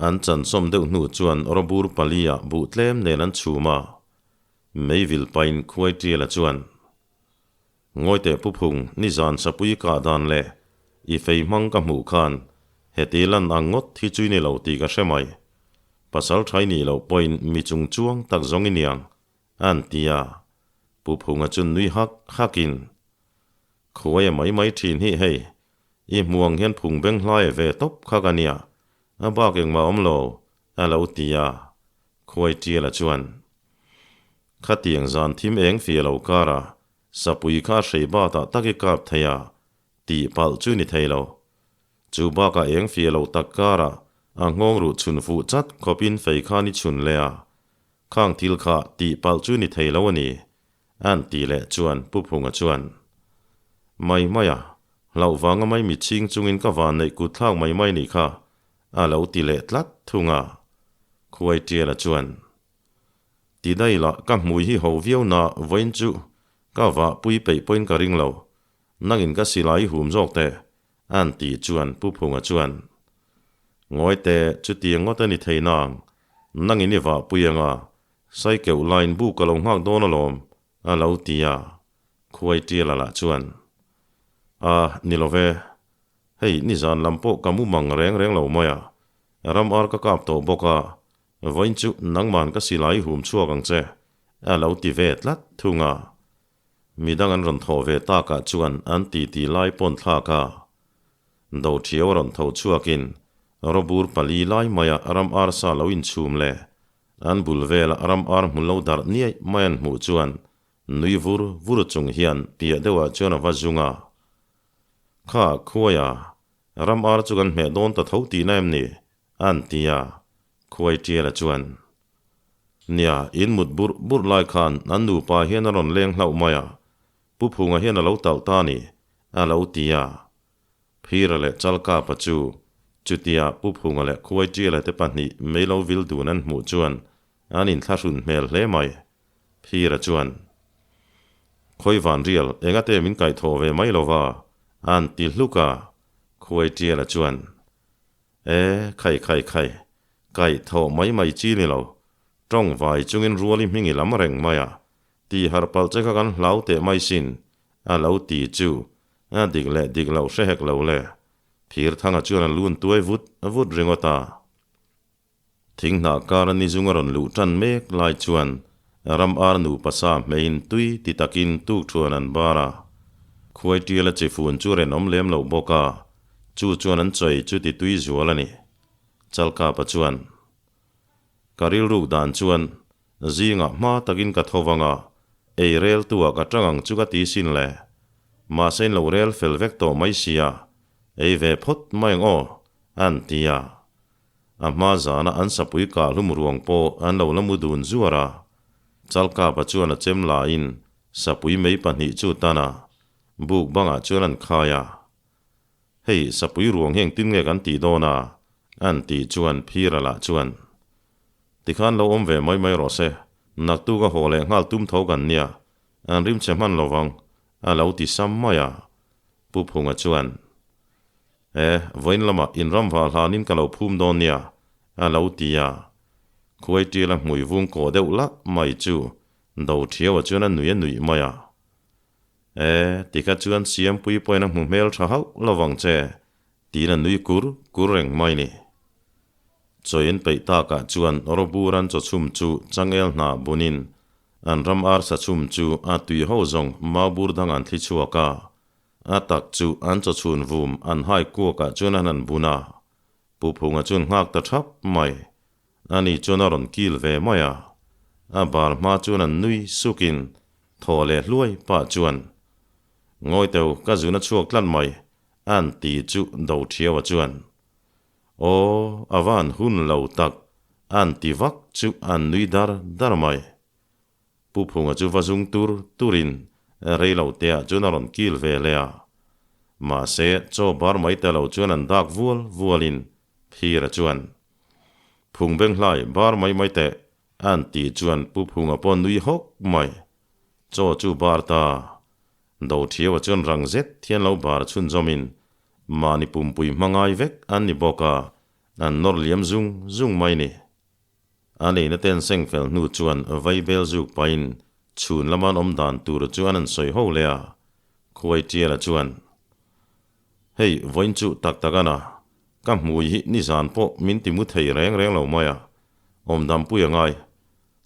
an chansawm deuh hnu chuan rawbur paliah buh tlem nen an chhum a. Meivil pain Khuaitiala chuan, Ngawiteh Pu Phung, nizan sapui kah dan leh i fei hmang ka hmuh khan heti lan ang ngawt hi chu i ni lo tih ka hre mai. Pasal tha i nih loh pawhin mi chung chuang tak zawng i niang, an ti a. Pu Phunga chu nui hak hakin, Khuai a mai mai thin hi hei, i hmu ang hian phung beng hlai ve tawp kha ka nia, a bak engmah awm lo, a lo ti a, Khuai Tiala chuan. Khatiang zan thim eng fia lo kara sapui kha a hrei batah tak i kap thei a, tih palh chu ni thei lo. Chu bakah eng fia lo tak kara a nghawng ruh chhun fuh chat khawpin fei khan i chhun leh a, khang thil kha tih palh chu ni thei lo a ni, An ti leh chuan Pu Phunga chuan, Mai mai a, hlauh vanga mai mi chhing chungin ka van neih kut thlak mai mai nih kha, a lo ti leh tlat thung a. Khuai Tiala chuan, Ti daih lah ka hmui hi ho viau na vawiin chu ka vah pui peih pawhin ka ring lo, nangin ka silai i hum zawk teh, an ti chuan Pu Phunga chuan, Ngawi teh, chutiang ngawt a ni thei nang, nangin i vah pui anga, Saikeuh line bu ka lo nghak dawn alawm, a lo ti a, Khuai Tiala lah chuan, A, ni lo ve. Hei, nizan lam pawh ka mu mang reng reng lo mai a, ram ar ka kap tawh bawk a, vawiin chu nangman ka silai i hum chhuak ang che, a lo ti ve tlat thung a. Midang an rawn thawh ve takah chuan an titi lai pawn thlak a. Dothiau a rawn tho chhuakin rawbur pali lai maia ram arsa lo inchhum leh An bul vela ram ar hmu lo darh niaih mai an hmuh chuan nui vur vur chung hian piah deuhah chuan a va zung a. Kha, khuaia, ram ar chu kan hmeh dawn ta tho tihna em ni? an ti a, khuai tiala chuan, Nia, in mut burh burh lai khan an nupa hian a rawn leng hlauh mai a, Pu Phunga hian a lo talh ta a ni, a lo ti a. Phira leh Chalkapa chu. Chutia Pu Phunga leh Khuaiṭiala te pahnih mei lo vil dun an hmuh chuan an inthlahrun hmel hle mai. Phira chuan, Khawi vanrial, engate min kaihthawh ve mai lova, a'n ti hluk a. Khuaiṭiala chuan, E, khai khai khai, kaihthawh mai mai chi ni lo, ṭawng vai chungin ruali hming i lam reng mai a, ti harh palh che kha kan hlau teh mai sin, a lo ti chu, a dik leh dik loh hre hek lo le. Thirthanga chuan a lun tuai vut vut ringawt a. Thing hnah kara ni zung a rawn luh tan mek lai chuan ram ar nupa sa hmeiin tui ti takin tuk thuan an bar a. Khuai tiala chi fun chu renawm lem loh bawk a, chu chuan an chawi chu ti tui zual a ni. Chalkapa chuan, Ka rilruk dan chuan zingah hma takin ka tho vang a, ei rel tuah ka tang ang chu ka ti sin le. Mahse in lo rel fel vek tawh mai sia, ei ve phawt mai ang aw, an ti a. A hma zana an sapui kah hlum ruang pawh an lo la mu dun zuar a. Chalkapa chuan a chem laiin sapui mei pahnih chu tan a, buk bangah chuan an khai a. Hei, sapui ruang hi engtin nge kan tih dawn a? an tih chuan Phira lah chuan, Tikhan lo awm ve mai mai rawh se, naktuk a haw leh nghal tum tho kan nia, an rim che hman lovang, a lo ti sam mai a. Pu Phunga chuan, E, vawiin lamah inram vah hlanin ka lo phum dawn nia, a lo ti a. Khuai ṭiala hmui vung kawh deuh lah mai chu do ṭhiauah chuan a nui a nuih mai a. E, tikha chuan Siampui pawhin a hmu hmel ṭha hauh lovang che, tiin a nui kur kur reng mai ni. Chawiin peih takah chuan Roburan chawchhum chu changel hna bunin an ram arsa chhum chu a tui ho zawng maubur dang an thli chhuak a. A tak chu an chawchhun vum an hai kuakah chuan an han bun a, Pu Phunga chuan nghak ta thap mai. Ani chuan a rawn kil ve mai a, a bar hma chuan an nui sukin thaw leh hluai pah chuan, Ngawi teu, ka zun a chhuak tlat mai, an ti chu do thiaua chuan, Aw, a van hun lo tak, an ti vak chu an nui dar dar mai. Pu Phunga chu va zung tur turin rei lo teah chuan a rawn kil ve leh a. Mahse, chaw bar mai ta lo chuan an dak vual vualin Phira chuan, Phung beng hlai bar mai mai teh, an tih chuan Pu Phunga pawh nui hawk mai. Chaw chu bar ta. Dothiaua chuan rang zet hian lo bar chhunzawmin mahni pumpui hmangai vek an ni bawk a, an nawr liam zung zung mai ni. A neihna ten seng fel hnu chuan vaibel zuk pahin chhun lama an awm dan tur chu an han sawi ho leh a, Khuai Tiala chuan, Hei, vawiin chu tak tak a na, ka hmui hi nizan pawh min ti mu thei reng reng lo mai a, awm dam pui a ngai.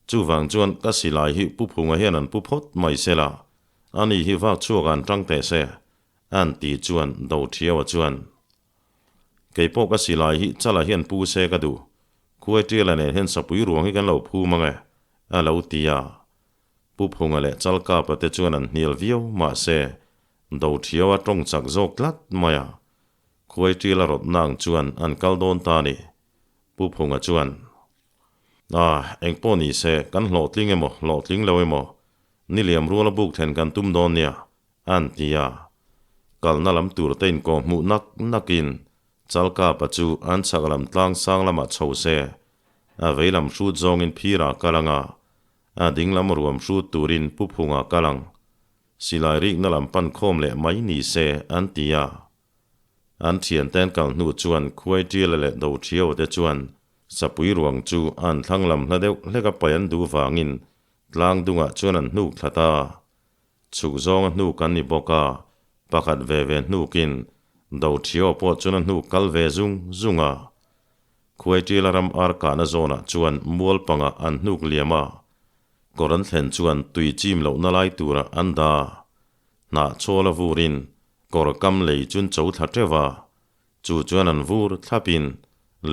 Chuvang chuan ka silai hi Pu Phunga hian an pu phawt mai se la, ani hi vak chhuak an tang teh se, an ti chuan Dothiaua chuan, Kei pawh ka silai hi chala hian pu se ka duh. Khuai Tiala nen hian sapui ruang hi kan lo phum ang e, a lo ti a. Pu Phunga leh Chalkapa te chuan an hnial viau, mahse, Dothiau a tawng chak zawk tlat mai a. Khuai Tiala rawtna ang chuan an kal dawn ta a ni. Pu Phunga chuan, Ah, engpawh ni se, kan hlawhtling emaw, hlawhtling lo emaw, niliam ruala buk thlen kan tum dawn nia, An ti a. Kalna lam tur te inkawh hmuh nak nakin Chalkapa chu an chhak lam tlang sang lamah chho se, a vei lam hrut zawngin phirah kal ang a, a ding lam ruam hrut turin Pu Phunga kal ang. Silai rikna lam pan khawm leh mai ni se, an ti a. An thiante an kal hnu chuan Khuaitiala leh Dothiaua te chuan Sapui ruang chu an thlang lam hla deuh hleka pai an duh vangin tlang dungah chuan an hnuk thla ta. Chhuk zawnga hnuk an ni bawk a, pakhat ve ve hnukin Dothiaua pawh chuan a hnuk kal ve zung zung a. Khuaitila ram ar kahna zawnah chuan mual pangah an hnuk liam a, kawr an thlen chuan tui chim lohna lai turah an dah a. Hnah chawla vurin kawr kam lei chun cho thla teuh a, chu chuan an vur thlapin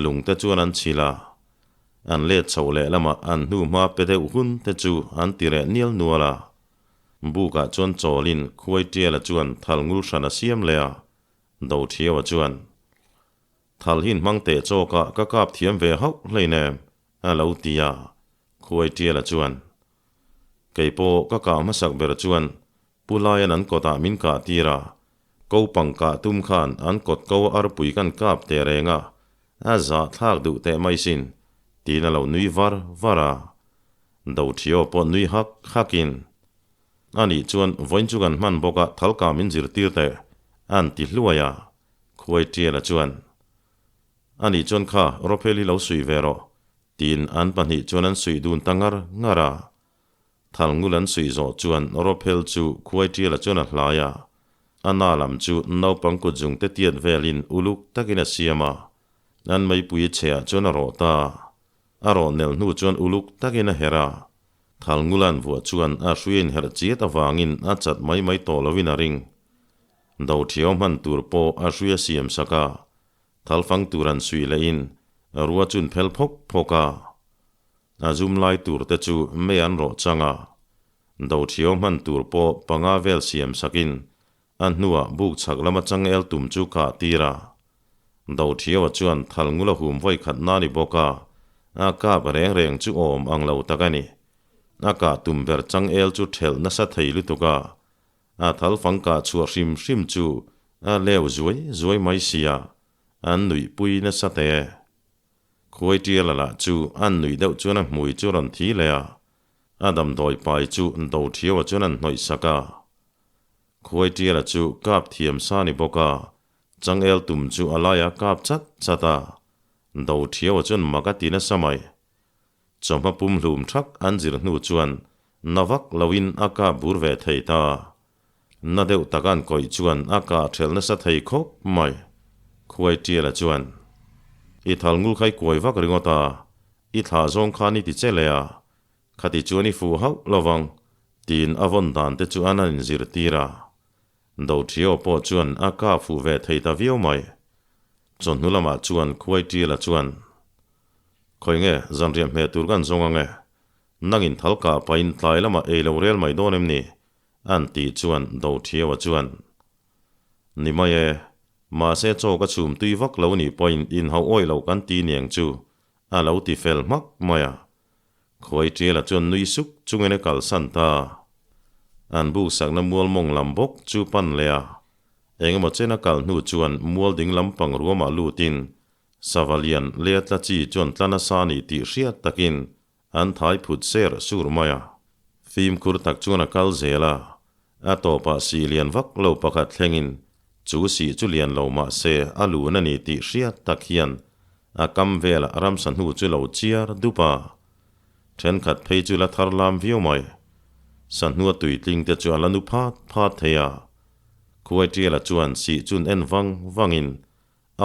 lungte chuan an chhilh a. An let chhoh leh lamah an hnu hma pe deuh hun te chu an ti reh nial nual a. Bukah chuan chawlin khuai tiala chuan thal ngul hran a siam leh a, Dothiaua chuan, Thal hin hmang teh chawkah ka kap thiam ve hauh hleinem, a lo ti a, khuai tiala chuan, Kei pawh ka kah hmasak ber chuan Pu Laian an kawtah min kah tir a, ko pang kah tum khan an kawt ko arpui kan kap teh reng a. A zahthlak duh teh mai sin, tiin a lo nui var var a. Dothio pawh nui hak hakin, Anih chuan vawiin chu kan hman bawk a, thalka min zirtir teh, a'n ti hluai a. Khuai Tiala chuan, Anih chuan kha, Rophel hi lo suih ve rawh, tiin an pahnih chuan an suih dun ta ngar ngar a. Thalngul an suih zawh chuan Rophel chu Khuai Tiala chuan a hlai a. A na lam chu naupang kut zungte tiat velin uluk takin a siam a. An meipui chheah chuan a rawh ta. A rawh nel hnu chuan uluk takin a herh a. Thalngula'n vuah chuan a hrui a inherh chiat avangin a chat mai mai tawh loin a ring. Dothiau hman tur pawh a hrui a siam sak a. Thalfang tur an suih lehin rua chun phel phawk phawk a. A zum lai tur te chu mei an rawh chang a. Dothiau hman tur pawh panga vel siam sakin A hnuah buk chhak lama changel tum chu kah tir a. Dothiaua chuan thal ngula hum vawi khat na ni bawk a, a kap reng reng chu awm ang lo tak a ni. A kah tum ber changel chu thelh nasa thei lutuk a, a thal fang kah chhuah hrim hrim chu a leu zuai zuai mai sia, an nuihpui nasa teh e. Khuai tiala lah chu an nuih deuh chuan a hmui chu rawn thi leh a, a damdawi pai chu Dothiaua chuan an hnawih sak a. Khuai Tiala chu kap thiam sa ni bawk a, changel tum chu a laia kap chat chat a, Do Thiaua chuan mak a ti nasa mai. Chawhma pum hlum thak an zir hnu chuan na vak loin a kap bur ve thei ta. Na deuh tak an kawih chuan a kah thelh nasa thei khawp mai. Khuai Tiala chuan, I thal ngul kha i kuai vak ringawt a, i thlah zawng khan i ti che leh a, Khati chuan i fuh hauh lovang, tiin a vawn dan te chu an an inzirtir a. Dothio pawh chuan a kah fuh ve thei ta viau mai. Chawhnu lamah chuan Khuai Tila chuan, Khawi nge, zanriah hmeh tur kan zawng ang e. Nangin thal kah pahin tlai lamah ei lo rel mai dawn em ni? An tih chuan Dothio-a chuan, Ni mai e, mahse chaw ka chhum tui vak lo nih pawhin inhauh awih loh kan ti niang chu, a lo ti fel hmak mai a. Khuai Tiala chuan nui suk chungin a kalsan ta. An buk sakna mual mawng lam bawk chu pan leh a. Engemaw chen a kal hnu chuan mual ding lampang ruamah lutin sava lian leh a tla chi chuan tla nasa a nih tih hriat takin an thai phut ser sur mai a. Fimkhur tak chuan a kal zel a, a tawpah sih lian vak lo pakhat thlengin chu sih chu lian lo mah se a lun a ni tih hriat tak hian a kam velah ramsa hnu chu lo chiar dup a. Thenkhat phei chu la thar lam viau mai. Sahnua tuitling te chu a la nu phat phat thei a. Khuai Tiala chuan sih chun en vang vangin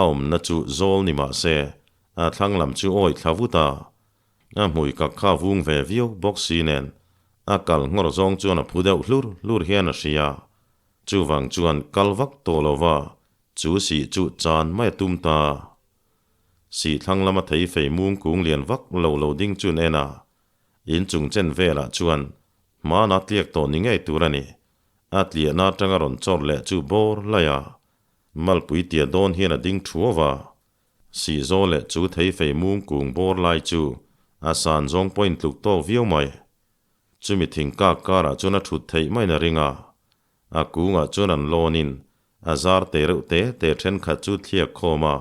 a awmna chu zawl ni mah se a thlang lam chu awi thla vut a. A hmui kak kha vung ve viau bawk si nen a kal nghawr zawng chuan a phu deuh hlur hlur hian a hria. Chuvang chuan kal vak tawh lova chu sih chu chan mai a tum ta. Sih thlang lama thei fei mung kung lian vak lo lo ding chun en a, inchung chen velah chuan hmana tliak tawh ni ngei tur a ni. A tliahna atanga rawn chawr leh chu bawr laih a, malpui tia dawn hian a ding thuau a. Sih zaw leh chu thei fei mung kung bawr lai chu a san zawng pawhin tluk tawk viau mai. Chumi thing kak karah chuan a thut theih maiin a ring a. A kungah chuan an lawnin a zar te reuh te te thenkhat chu thliak khawm a,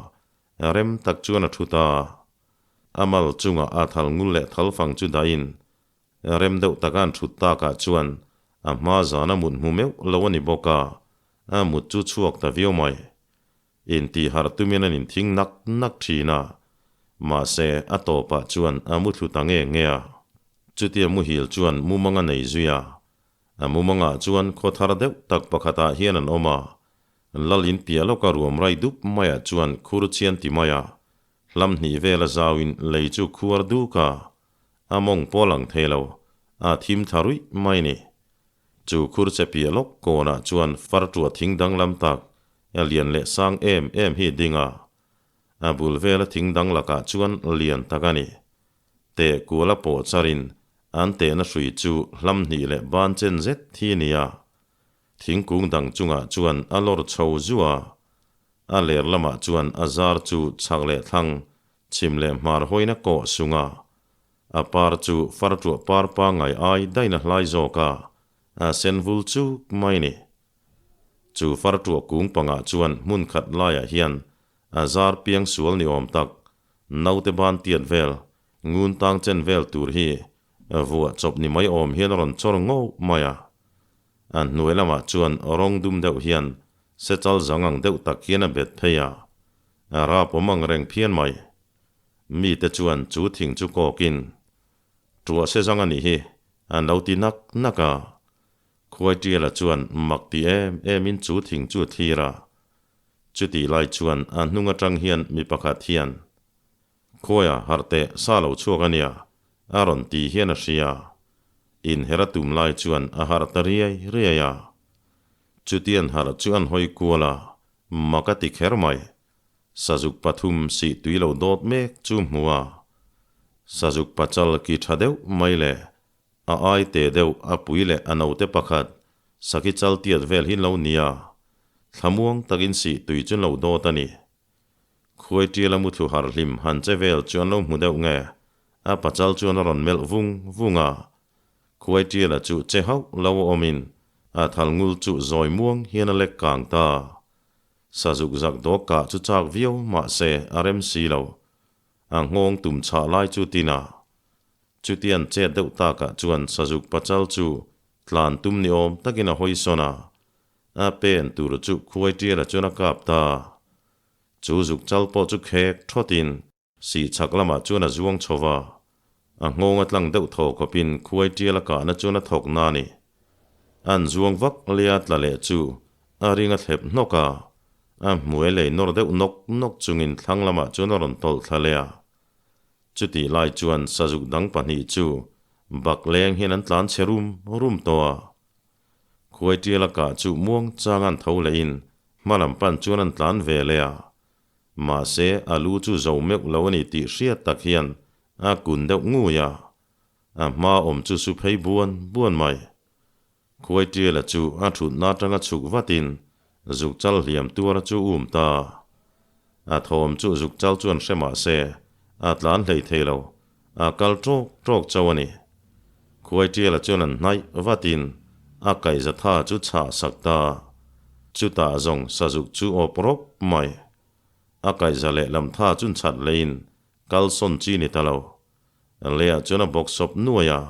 rem tak chuan a thu ta. A mal chungah a thal ngul leh thal fang chu dahin rem deuh taka an thut takah chuan a hma zan a mut hmu meuh lo a ni bawk a, a mut chu chhuak ta viau mai. Intihharh tumin an inthing nak nak thin a, mahse a tawpah chuan a mu thlu ta nge nge a. Chutia muhil chuan mumang a nei zui a, a mumangah chuan khaw thar deuh tak pakhatah hian an awm a, lal in piah lawka ruam rai dup maiah chuan khur chian ti mai a, hlam hnih vela zauin lei chu khuar duk a, a mawng pawh lang thei lo, a thim thla ruih mai ni. Chu khur che piah lawk kawnah chuan far ṭuah thing danglam tak a lian leh sang em em hi ding a, a bul vela thing dang lakah chuan lian tak a ni. Teh kuala pawh charin an tehna hrui chu hlam hnih leh ban chen zet hi a ni a. Thingkung dang chungah chuan a lawr chho zu a, a ler lamah chuan a zar chu chhak leh thlang, chhim leh hmar hawina kawh sung a. A par chu far ṭuah par pangngai ai daina hlai zawk a, a sen vul chuk mai ni. Chu far ṭuah kung pangah chuan hmun khat laiah hian a zar piang sual ni awm tak. Naute ban tiat vel, ngun tang chen vel tur hi vuah chawp ni mai awm hian a rawn chawr ngauh mai a. A hnuai lamah chuan rawng dum deuh hian sechal zang ang deuh tak hian a bet phei a, a rap awm ang reng phian mai. Mite chuan chu thing chu kawkin, Ṭuah se zang a nih hi, an lo ti nak nak a. Khuaitiala chuan mak ti em emin chu thing chu a thlir a. Chutih lai chuan a hnung atang hian mi pakhat hian, Khuaia harh teh sa lo chhuak a nia, a rawn ti hian a hria. Inher a tum lai chuan a harh ta riai riai a. Chutian harh chu an hawi kual a, mak a ti kher mai. Sazuk pathum sih tui lo dawt mek chu hmu a. Sazuk pachal ki tha deuh mai le A ai te deuh a pui leh a note pakhat saki chal tiat vel hi lo nia. Thlamuang takin sih tui chu lo dawt a ni. Khuai tiala muthlu har hlim han che vel chu an lo hmu deuh nge? A pachal chuan a rawn melh vung vung a. Khuai tiala chu che hauh lo a awmin a thal ngul chu zawi muang hian a lek kang ta. Sazuk zak dawk kah chu chak viau mahse a rem si lo. A nghawng tum chhah lai chu tina. Chutian chet deuh takah chuan Sazuk pachal chu tlan tum ni awm takin a hawi sawn a, a pen tur chu khuai tiala chuan a kap ta. Chu zuk chal pawh chu khek thawtin sih chhak lamah chuan a zuang chho va, a nghawng a tlang deuh thaw khawpin khuai tiala kahna chuan a thawk na a ni. An zuang vak leh a tla leh chu a ring a thlep hnawk a, a hmuai lei nawr deuh nawk nawk chungin thlang lamah chuan a rawn tawlh thla leh a. Chutih lai chuan sazuk dang pahnih chu bak leng hian an tlan chhe rum rum tawh a. Khuai tiala kah chu muang chang an tho lehin hma lam pan chuan an tlan ve leh a. Mahse a lu chu zo meuh lo a ni tih hriat tak hian a kun deuh ngui a. A hma awm chu su phei buan buan mai. Khuai tiala chu a thutna atanga chhuk vatin zuk chal hliam tuar chu um ta. A thawm chu zuk chal chuan hre mah se, a tlan hlei thei lo, a kal tawk tawk chauh a ni. Khuai tiala chuan an hnaih vatin a kaihza tha chu chhah sak ta. Chutah zawng sazuk chu awp rawp mai. A kaihza lehlam tha chun chhat leiin kal sawn chi ni ta lo. Leiah chuan a bawk sawp nuai a,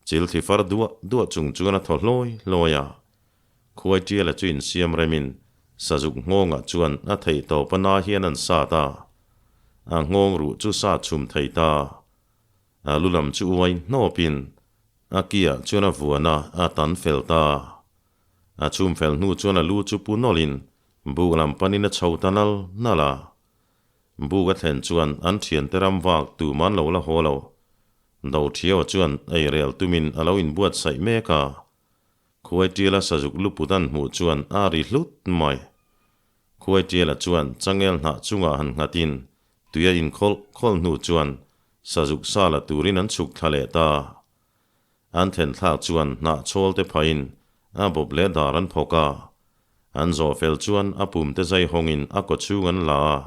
Chil thli far duah duah chung chuan a thaw hlawi hlawi a. Khuai tiala chu insiam remin sazuk nghawngah chuan a theih tawp a na hian an sat a. A nghawng ruh chu sa chhum thei ta. A lu lam chu uai hnawpin a kiah chuan a vuan a, a tan fel ta. A chhum fel hnu chuan a lu chu pu nawlhin buk lam panin a chho ta nal nal a. Buk a thlen chuan an thiante ram vak tuman lo la haw lo. Dothiaua chuan ei rel tumin a lo inbuatsaih mek a. Khuaitiala sazuk luput an hmuh chuan a ri hlut mai. Khuaitiala chuan changel hnah chungah han nghatin tui a inkhawlh khawlh hnu chuan sazuk sa la turin an chhuk thla leh ta. An thlen thlak chuan hnah chhawl te phahin a bawp leh dar an phawk a. An zawh fel chuan a pum te zai hawngin a kawchhung an la a.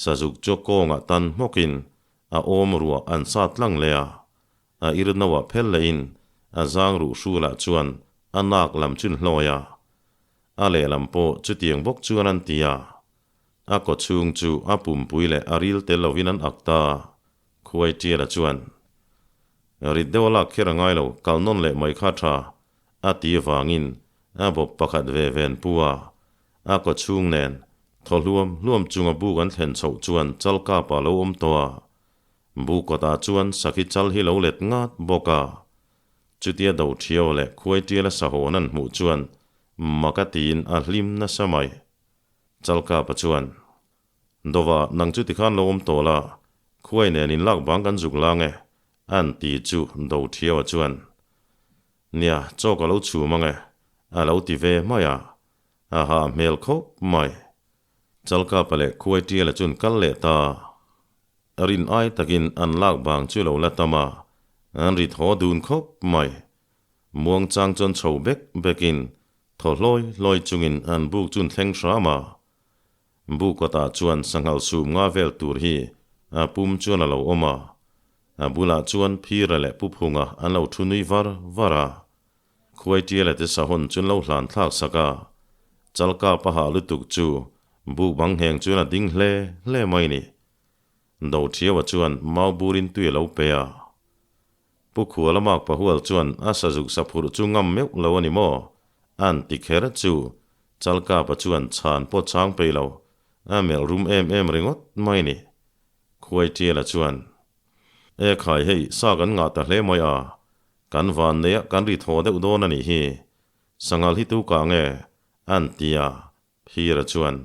Sazuk chu kawngah tan hmawkin A awm ruah an sa tlang leh a, a ir no ah phel lehin a zang ruh hrulah chuan a nak lam chun hlawi a. A lehlam pawh chutiang bawk chuan an ti a. A kaw chhung chu a pumpui leh a ril tel lovin an ak ta. Khuai Tiala chuan, Rit deuh a lak kher a ngai lo, kal nawn leh mai kha tha, a ti avangin a bawp pakhat ve ven pu a. A kaw chhung nen Thaw hluam hluam chunga buk an thlen chhoh chuan chal kap a lo awm tawh a. Buk kawtah chuan sakhi chal hi lo let ngat bawk a. Chutia do thiau leh khuai tiala sahawn an hmuh chuan mak a tiin a hlim nasa mai. Chal kapa chuan, Dova, nang chu tikhan lo awm tawh la, khuai nen in lak bang kan zuk lang e, an ti chu do thiaua chuan, Nia, chaw ka lo chhum ang e, a lo ti ve mai a. A hah hmel khawp mai. Chalkapa leh Khuai Tiala chun kal leh ta. Rin ai takin an lak bang chu lo la tam a, an ri thaw dun khawp mai. Muangchang chuan chho bek bekin thaw hlawi hlawi chungin an buk chun thleng hram a. Buk kawtah chuan sanghal sum nga vel tur hi a pum chuan a lo awm a. A bulah chuan Phira leh Puphunga an lo thu nui var var a. Khuai tiala te sahun chun lo hlan thlak sak a, chalka paha lutuk chu buk bang ngheng chuan a ding hle hle mai ni. Dothiaua chuan mau burin tui a lo pe a. Pu Khuala mak pahual chuan a sazuk sa phurh chu ngam meuh lo a ni maw? A'n ti kher chu Chalkapa chuan chhan pawh chang pei lo, a melh rum em em ringawt mai ni. Khuaitiala chuan, E khai hei, sa kan ngah ta hle mai a, kan van neia kan ri thaw deuh dawn a nih hi, sanghal hi tu kah nge? A'n ti a, Phira chuan,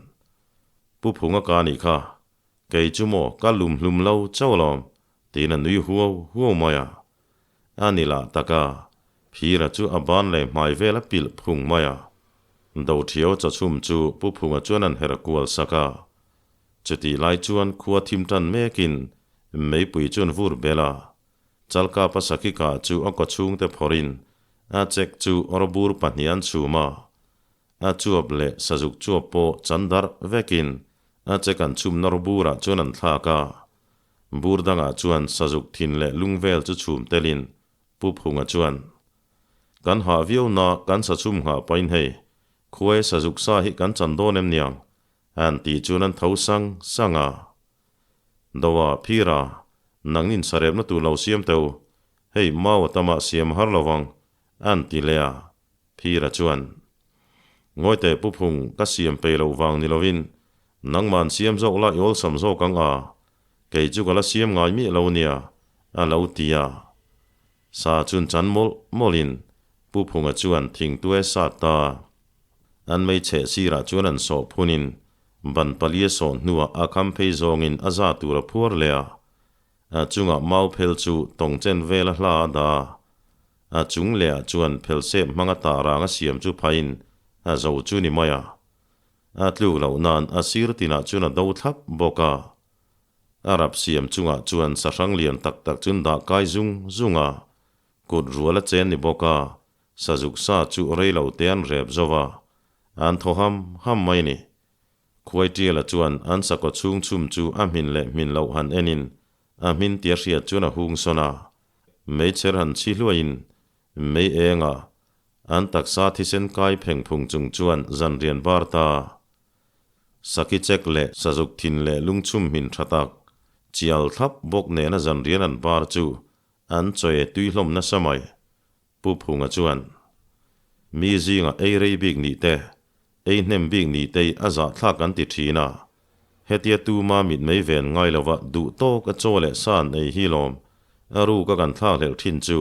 Pu Phunga ka nih kha, kei chu maw ka lum hlum lo chauh alawm, tiin a nui huau huau mai a. A ni lah tak a, Phira chu a ban leh hmai vel a pilh phung mai a. Dothiau chawchhum chu Pu Phunga chuan an her kual sak a. Chutih lai chuan khua thim tan mekin meipui chuan vur bel a. Chalkapa sakika chu a kawchhungte phawrhin a chek chu rawbur pahnih an chhum a. A chuap leh sazuk chuap pawh chan darh vekin a che kan chhumna rawbur burah chuan an thlak a. Bur dangah chuan sazuk thin leh lung vel chu chhum telin Pu Phunga chuan, Kan hah viau na kan sa chhum nghah pahin hei, khuai sazuk sa hi kan chan dawn em niang? An tih chuan an tho sang sang a. Doa, Phira, nangnin sarepna tur lo siam teh u, hei mau a tamah siam har lo vang, an ti leh a. Phira chuan, Ngawi teh Pu Phung, ka siam pei loh vang ni lovin, nangman siam zawk la i awlsam zawk ang a, kei chu ka la siam ngai miah lo nia, a lo ti a. Sa chun chan mawlh mawlhin Pu Phunga chuan thingtue sat ta. An hmeichhe sirah chuan an sawh phunin ban palia sawh hnuah a kham phei zawngin a za tur a phuar leh a. A chungah mau phel chu tawng chen vel a hla a dah a. A chung lehah chuan phel sep hmanga tah rang a siam chu phain a zo chu ni mai a. A tluk loh nan a sir tinah chuan a do thlap bawk a. A rap siam chungah chuan sahrang lian tak tak chun dah kai zung zung a, kut rual a chen ni bawk a, sazuk sa chu rei lo te an rep zo va, an thaw ham ham mai ni. Khuaitiala chuan an sakawt chhung chhum chu a hmin leh hmin loh han enin a hmin tia hriat chuan a hung sawn a, meichher han chhi hluaiin mei enga an taksa thisen kai pheng phung chung chuan zanrian bar ta. Saki chek leh sazuk thin leh lungchhum hmin tha tak, chial thlap bawk nena zanrian an bar chu an chawi tui hlawm nasa mai. Pu Phunga chuan, Mi zinga ei rei bik nih te, ei hnem bik nih te a zahthlak an ti thin a. Hetia tuma mit mei ven ngai lova duh tawk a chaw leh sa an ei hi lawm a ruk a kan thlakhlelh thin chu.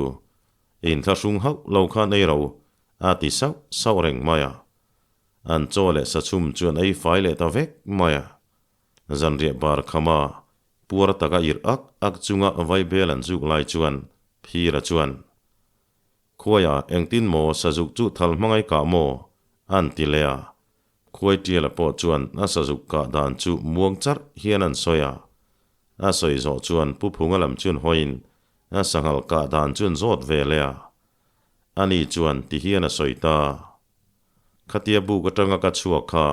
Inthlahrung hauh lo khan ei ro a ti sauh sauh reng mai a. An chaw leh sachhum chu an ei fai leh ta vek mai a. Zanriah bar khama puar taka irh ak ak chunga vaibel an zuk lai chuan Phira chuan, Khuaia engtin maw sazuk chu thal hmangai kah maw? an ti leh a. Khuai Tiala pawh chuan a sazuk kah dan chu muang charh hian an sawi a. A sawi zawh chuan Pu Phunga lam chuan hawiin a sanghal kah dan chu an zawt ve leh a. Ani chuan ti hian a sawi ta. Khatia buk atanga ka chhuak kha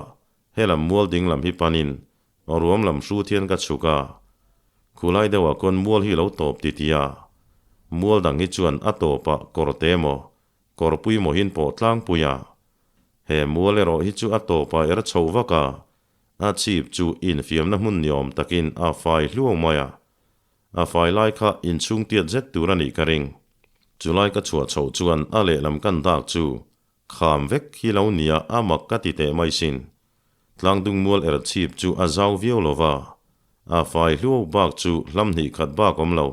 helam mual ding lam hi panin ruam lam hrut hian ka chhuk a, khulai deuhah kawn mual hi lo tawp ti ti a, mual dang hi chuan a tawpah kawr te emaw kawr pui maw hin pawh tlangpui a, he mual erawh hi chu a tawpah er chho vak a, a chhip chu infiamna hmun ni awm takin a fai hluau mai a, A fai lai kha inchhung tiat zet tur a nih ka ring. Chulai ka chhuah chhoh chuan a lehlam kan dak chu kham vek hi lo nia a mak ka ti teh mai sin. Tlangdung mual er chhip chu a zau viau lo va, a fai hluau bak chu hlam hnih khat bak awm lo.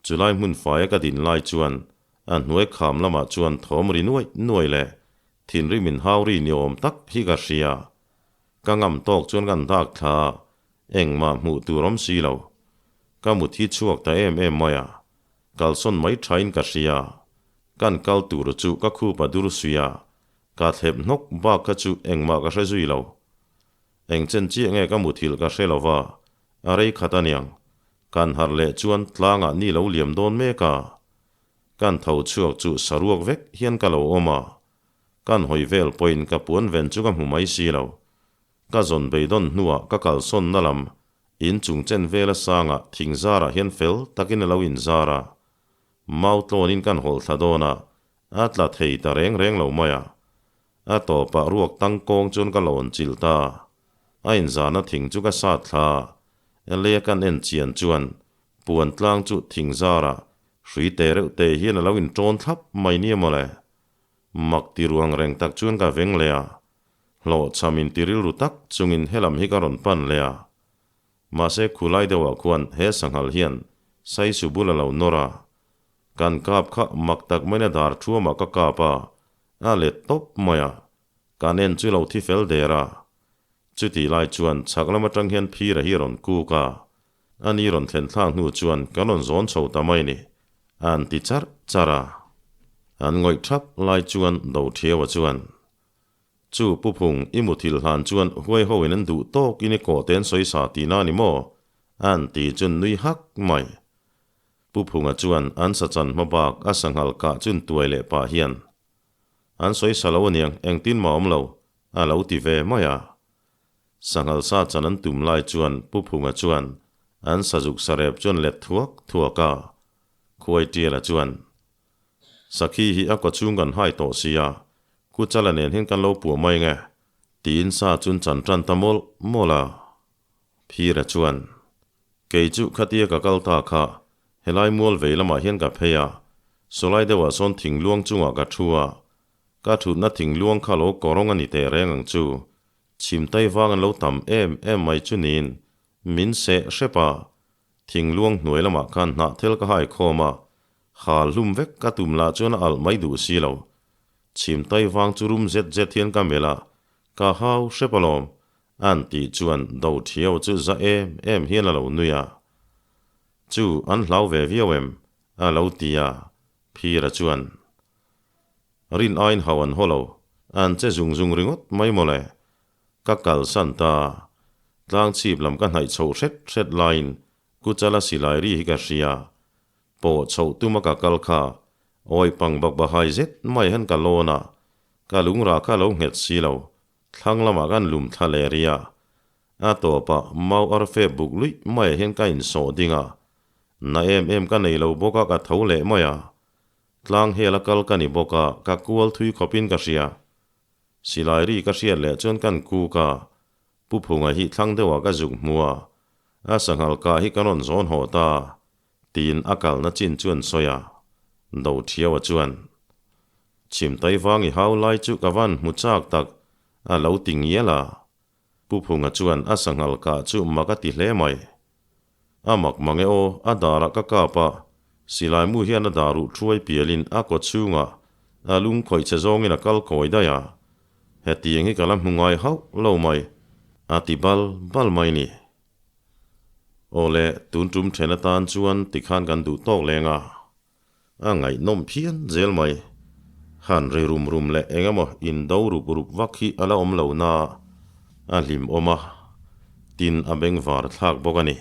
Chulai hmun faia ka din lai chuan a hnuai kham lamah chuan thawm ri nuaih nuaih leh thinrim inhau ri ni awm tak hi ka hria. Ka ngam tawk chuan kan dak thla a, engmah hmuh tur awm si lo. Ka mut hi chhuak ta em em mai a, kalsawn mai thain ka hria. Kan kal tur chu ka khup a dur sui a, ka thlep hnawk bak kha chu engmah ka hre zui lo. Eng chen chiah nge ka muthilh ka hre lo va, a rei khat aniang. Kan harh leh chuan tlangah ni lo liam dawn mek a. Kan tho chhuak chu saruak vek hian ka lo awm a, Kan hawi vel pawhin ka puan ven chu ka hmu mai si lo. Ka zawn beidawn hnuah ka kalsawnna lam in chung chen vela sangah thing zarah hian fel takin a lo inzar a. Mau tlawnin kan hawlh thla dawn a, a tla thei ta reng reng lo mai a. A tawpah ruak tang kawng chuan ka lawn chilh ta. A inzarna thing chu ka sat thla a. Leia kan en chian chuan puan tlang chu thing zarah hrui te reuh te hian a lo inṭawn thlap mai nia mawle. Mak ti ruang reng tak chuan ka veng leh a, hlawhchham inti rilru tak chungin helam hi ka rawn pan leh a. Mahse khulai deuhah khuan he sanghal hian saisu bul a lo nawr a, kan kap kha mak tak maina dar thuamah ka kap a, a let tawp mai a, kan en chu lo thi fel der a. Chutih lai chuan chhak lam atang hian phira hi a rawn kuk a, ani rawn thlen thlak hnu chuan kan rawn zawn chho ta mai ni, an ti charh charh a. An ngawih thap lai chuan Dothiaua chuan, Chu Pu Phung, i muthilh hlan chuan huai ho in an duh tawk in i kawh te an sawi sa tihna a ni maw? an ti chun nui hak mai. Pu Phunga chuan an sa chan hma bak a sanghal kah chun tuai leh pah hian, An sawi sa lo aniang, engtin mah awm lo, a lo ti ve mai a. Sanghal sa chan an tum lai chuan Pu Phunga chuan an sazuk sarep chuan let thuak thuak a. Khuai Tiala chuan, Sakhi hi a kawchhung kan hai tawh sia, Ku Chala nen hian kan lo puah mai nge, tiin sa chun chan tan ta mawlh mawlh a. Phira chuan, Kei chu khatia ka kal ta kha, helai mual vei lamah hian ka phei a, sawlai deuhah sawn thingluang chungah ka thu a, ka thutna thingluang kha lo kawrawng a ni teh reng ang chu, chhimtai vang an lo tam em em mai chu niin min seh hrep a, thingluang hnuai lamah khan hnahthel ka hai khawm a, hal hlum vek ka tum lah chuan a alh mai duh si lo. Chhimtai vang chu rum zet zet hian ka melh a, ka hau hrep alawm, An tih chuan do thiau chu za em em hian a lo nui a. Chu an hlau ve viau em? a lo ti a, Phira chuan, Rin aiin hau an haw lo, an che zung zung ringawt mai mawle. Ka kalsan ta, tlang chhip lam ka hnaih chhoh hret hret laiin Kuchala silai ri hi ka hria. Pawh chhoh tuma ka kal kha, awi pang bak bahai zet mai hian ka lawn a, ka lungrah kha a lo nghet si lo, Thlang lamah kan lum thla leh rih a, a tawpah mau arfe buk luih maiah hian ka insawh ding a, na em em ka nei lo bawk a ka tho leh mai a, tlang hel a kal ka ni bawk a, ka kual thui khawpin ka hria. Silai ri ka hriat leh chuan kan kuk a, Pu Phunga hi thlang deuhah ka zuk hmu a, a sanghal kah hi ka rawn zawn haw ta, tiin a kalna chin chu an sawi a, Do Thiaua chuan, Chhimtai vang i hau lai chu ka van hmu chak tak, a lo ti ngial a. Pu Phunga chuan a sanghal kah chu mak a ti hle mai. A mak mang e aw, a darah ka kap a, silai mu hian a dar ruh thuai pialin a kaw chhungah a lung khawih che zawngin a kal kawi daih a. Hetiang hi ka la hmu ngai hauh lo mai, a ti bal bal mai ni. Aw le, tun tum then atan chuan tikhan kan duh tawk leng a. A ngaihnawm phian zel mai. Han ri rum rum leh eng emaw indo rup rup vak hi a la awm lo na a hlim awm a, tin a bengvar thlak bawk a ni.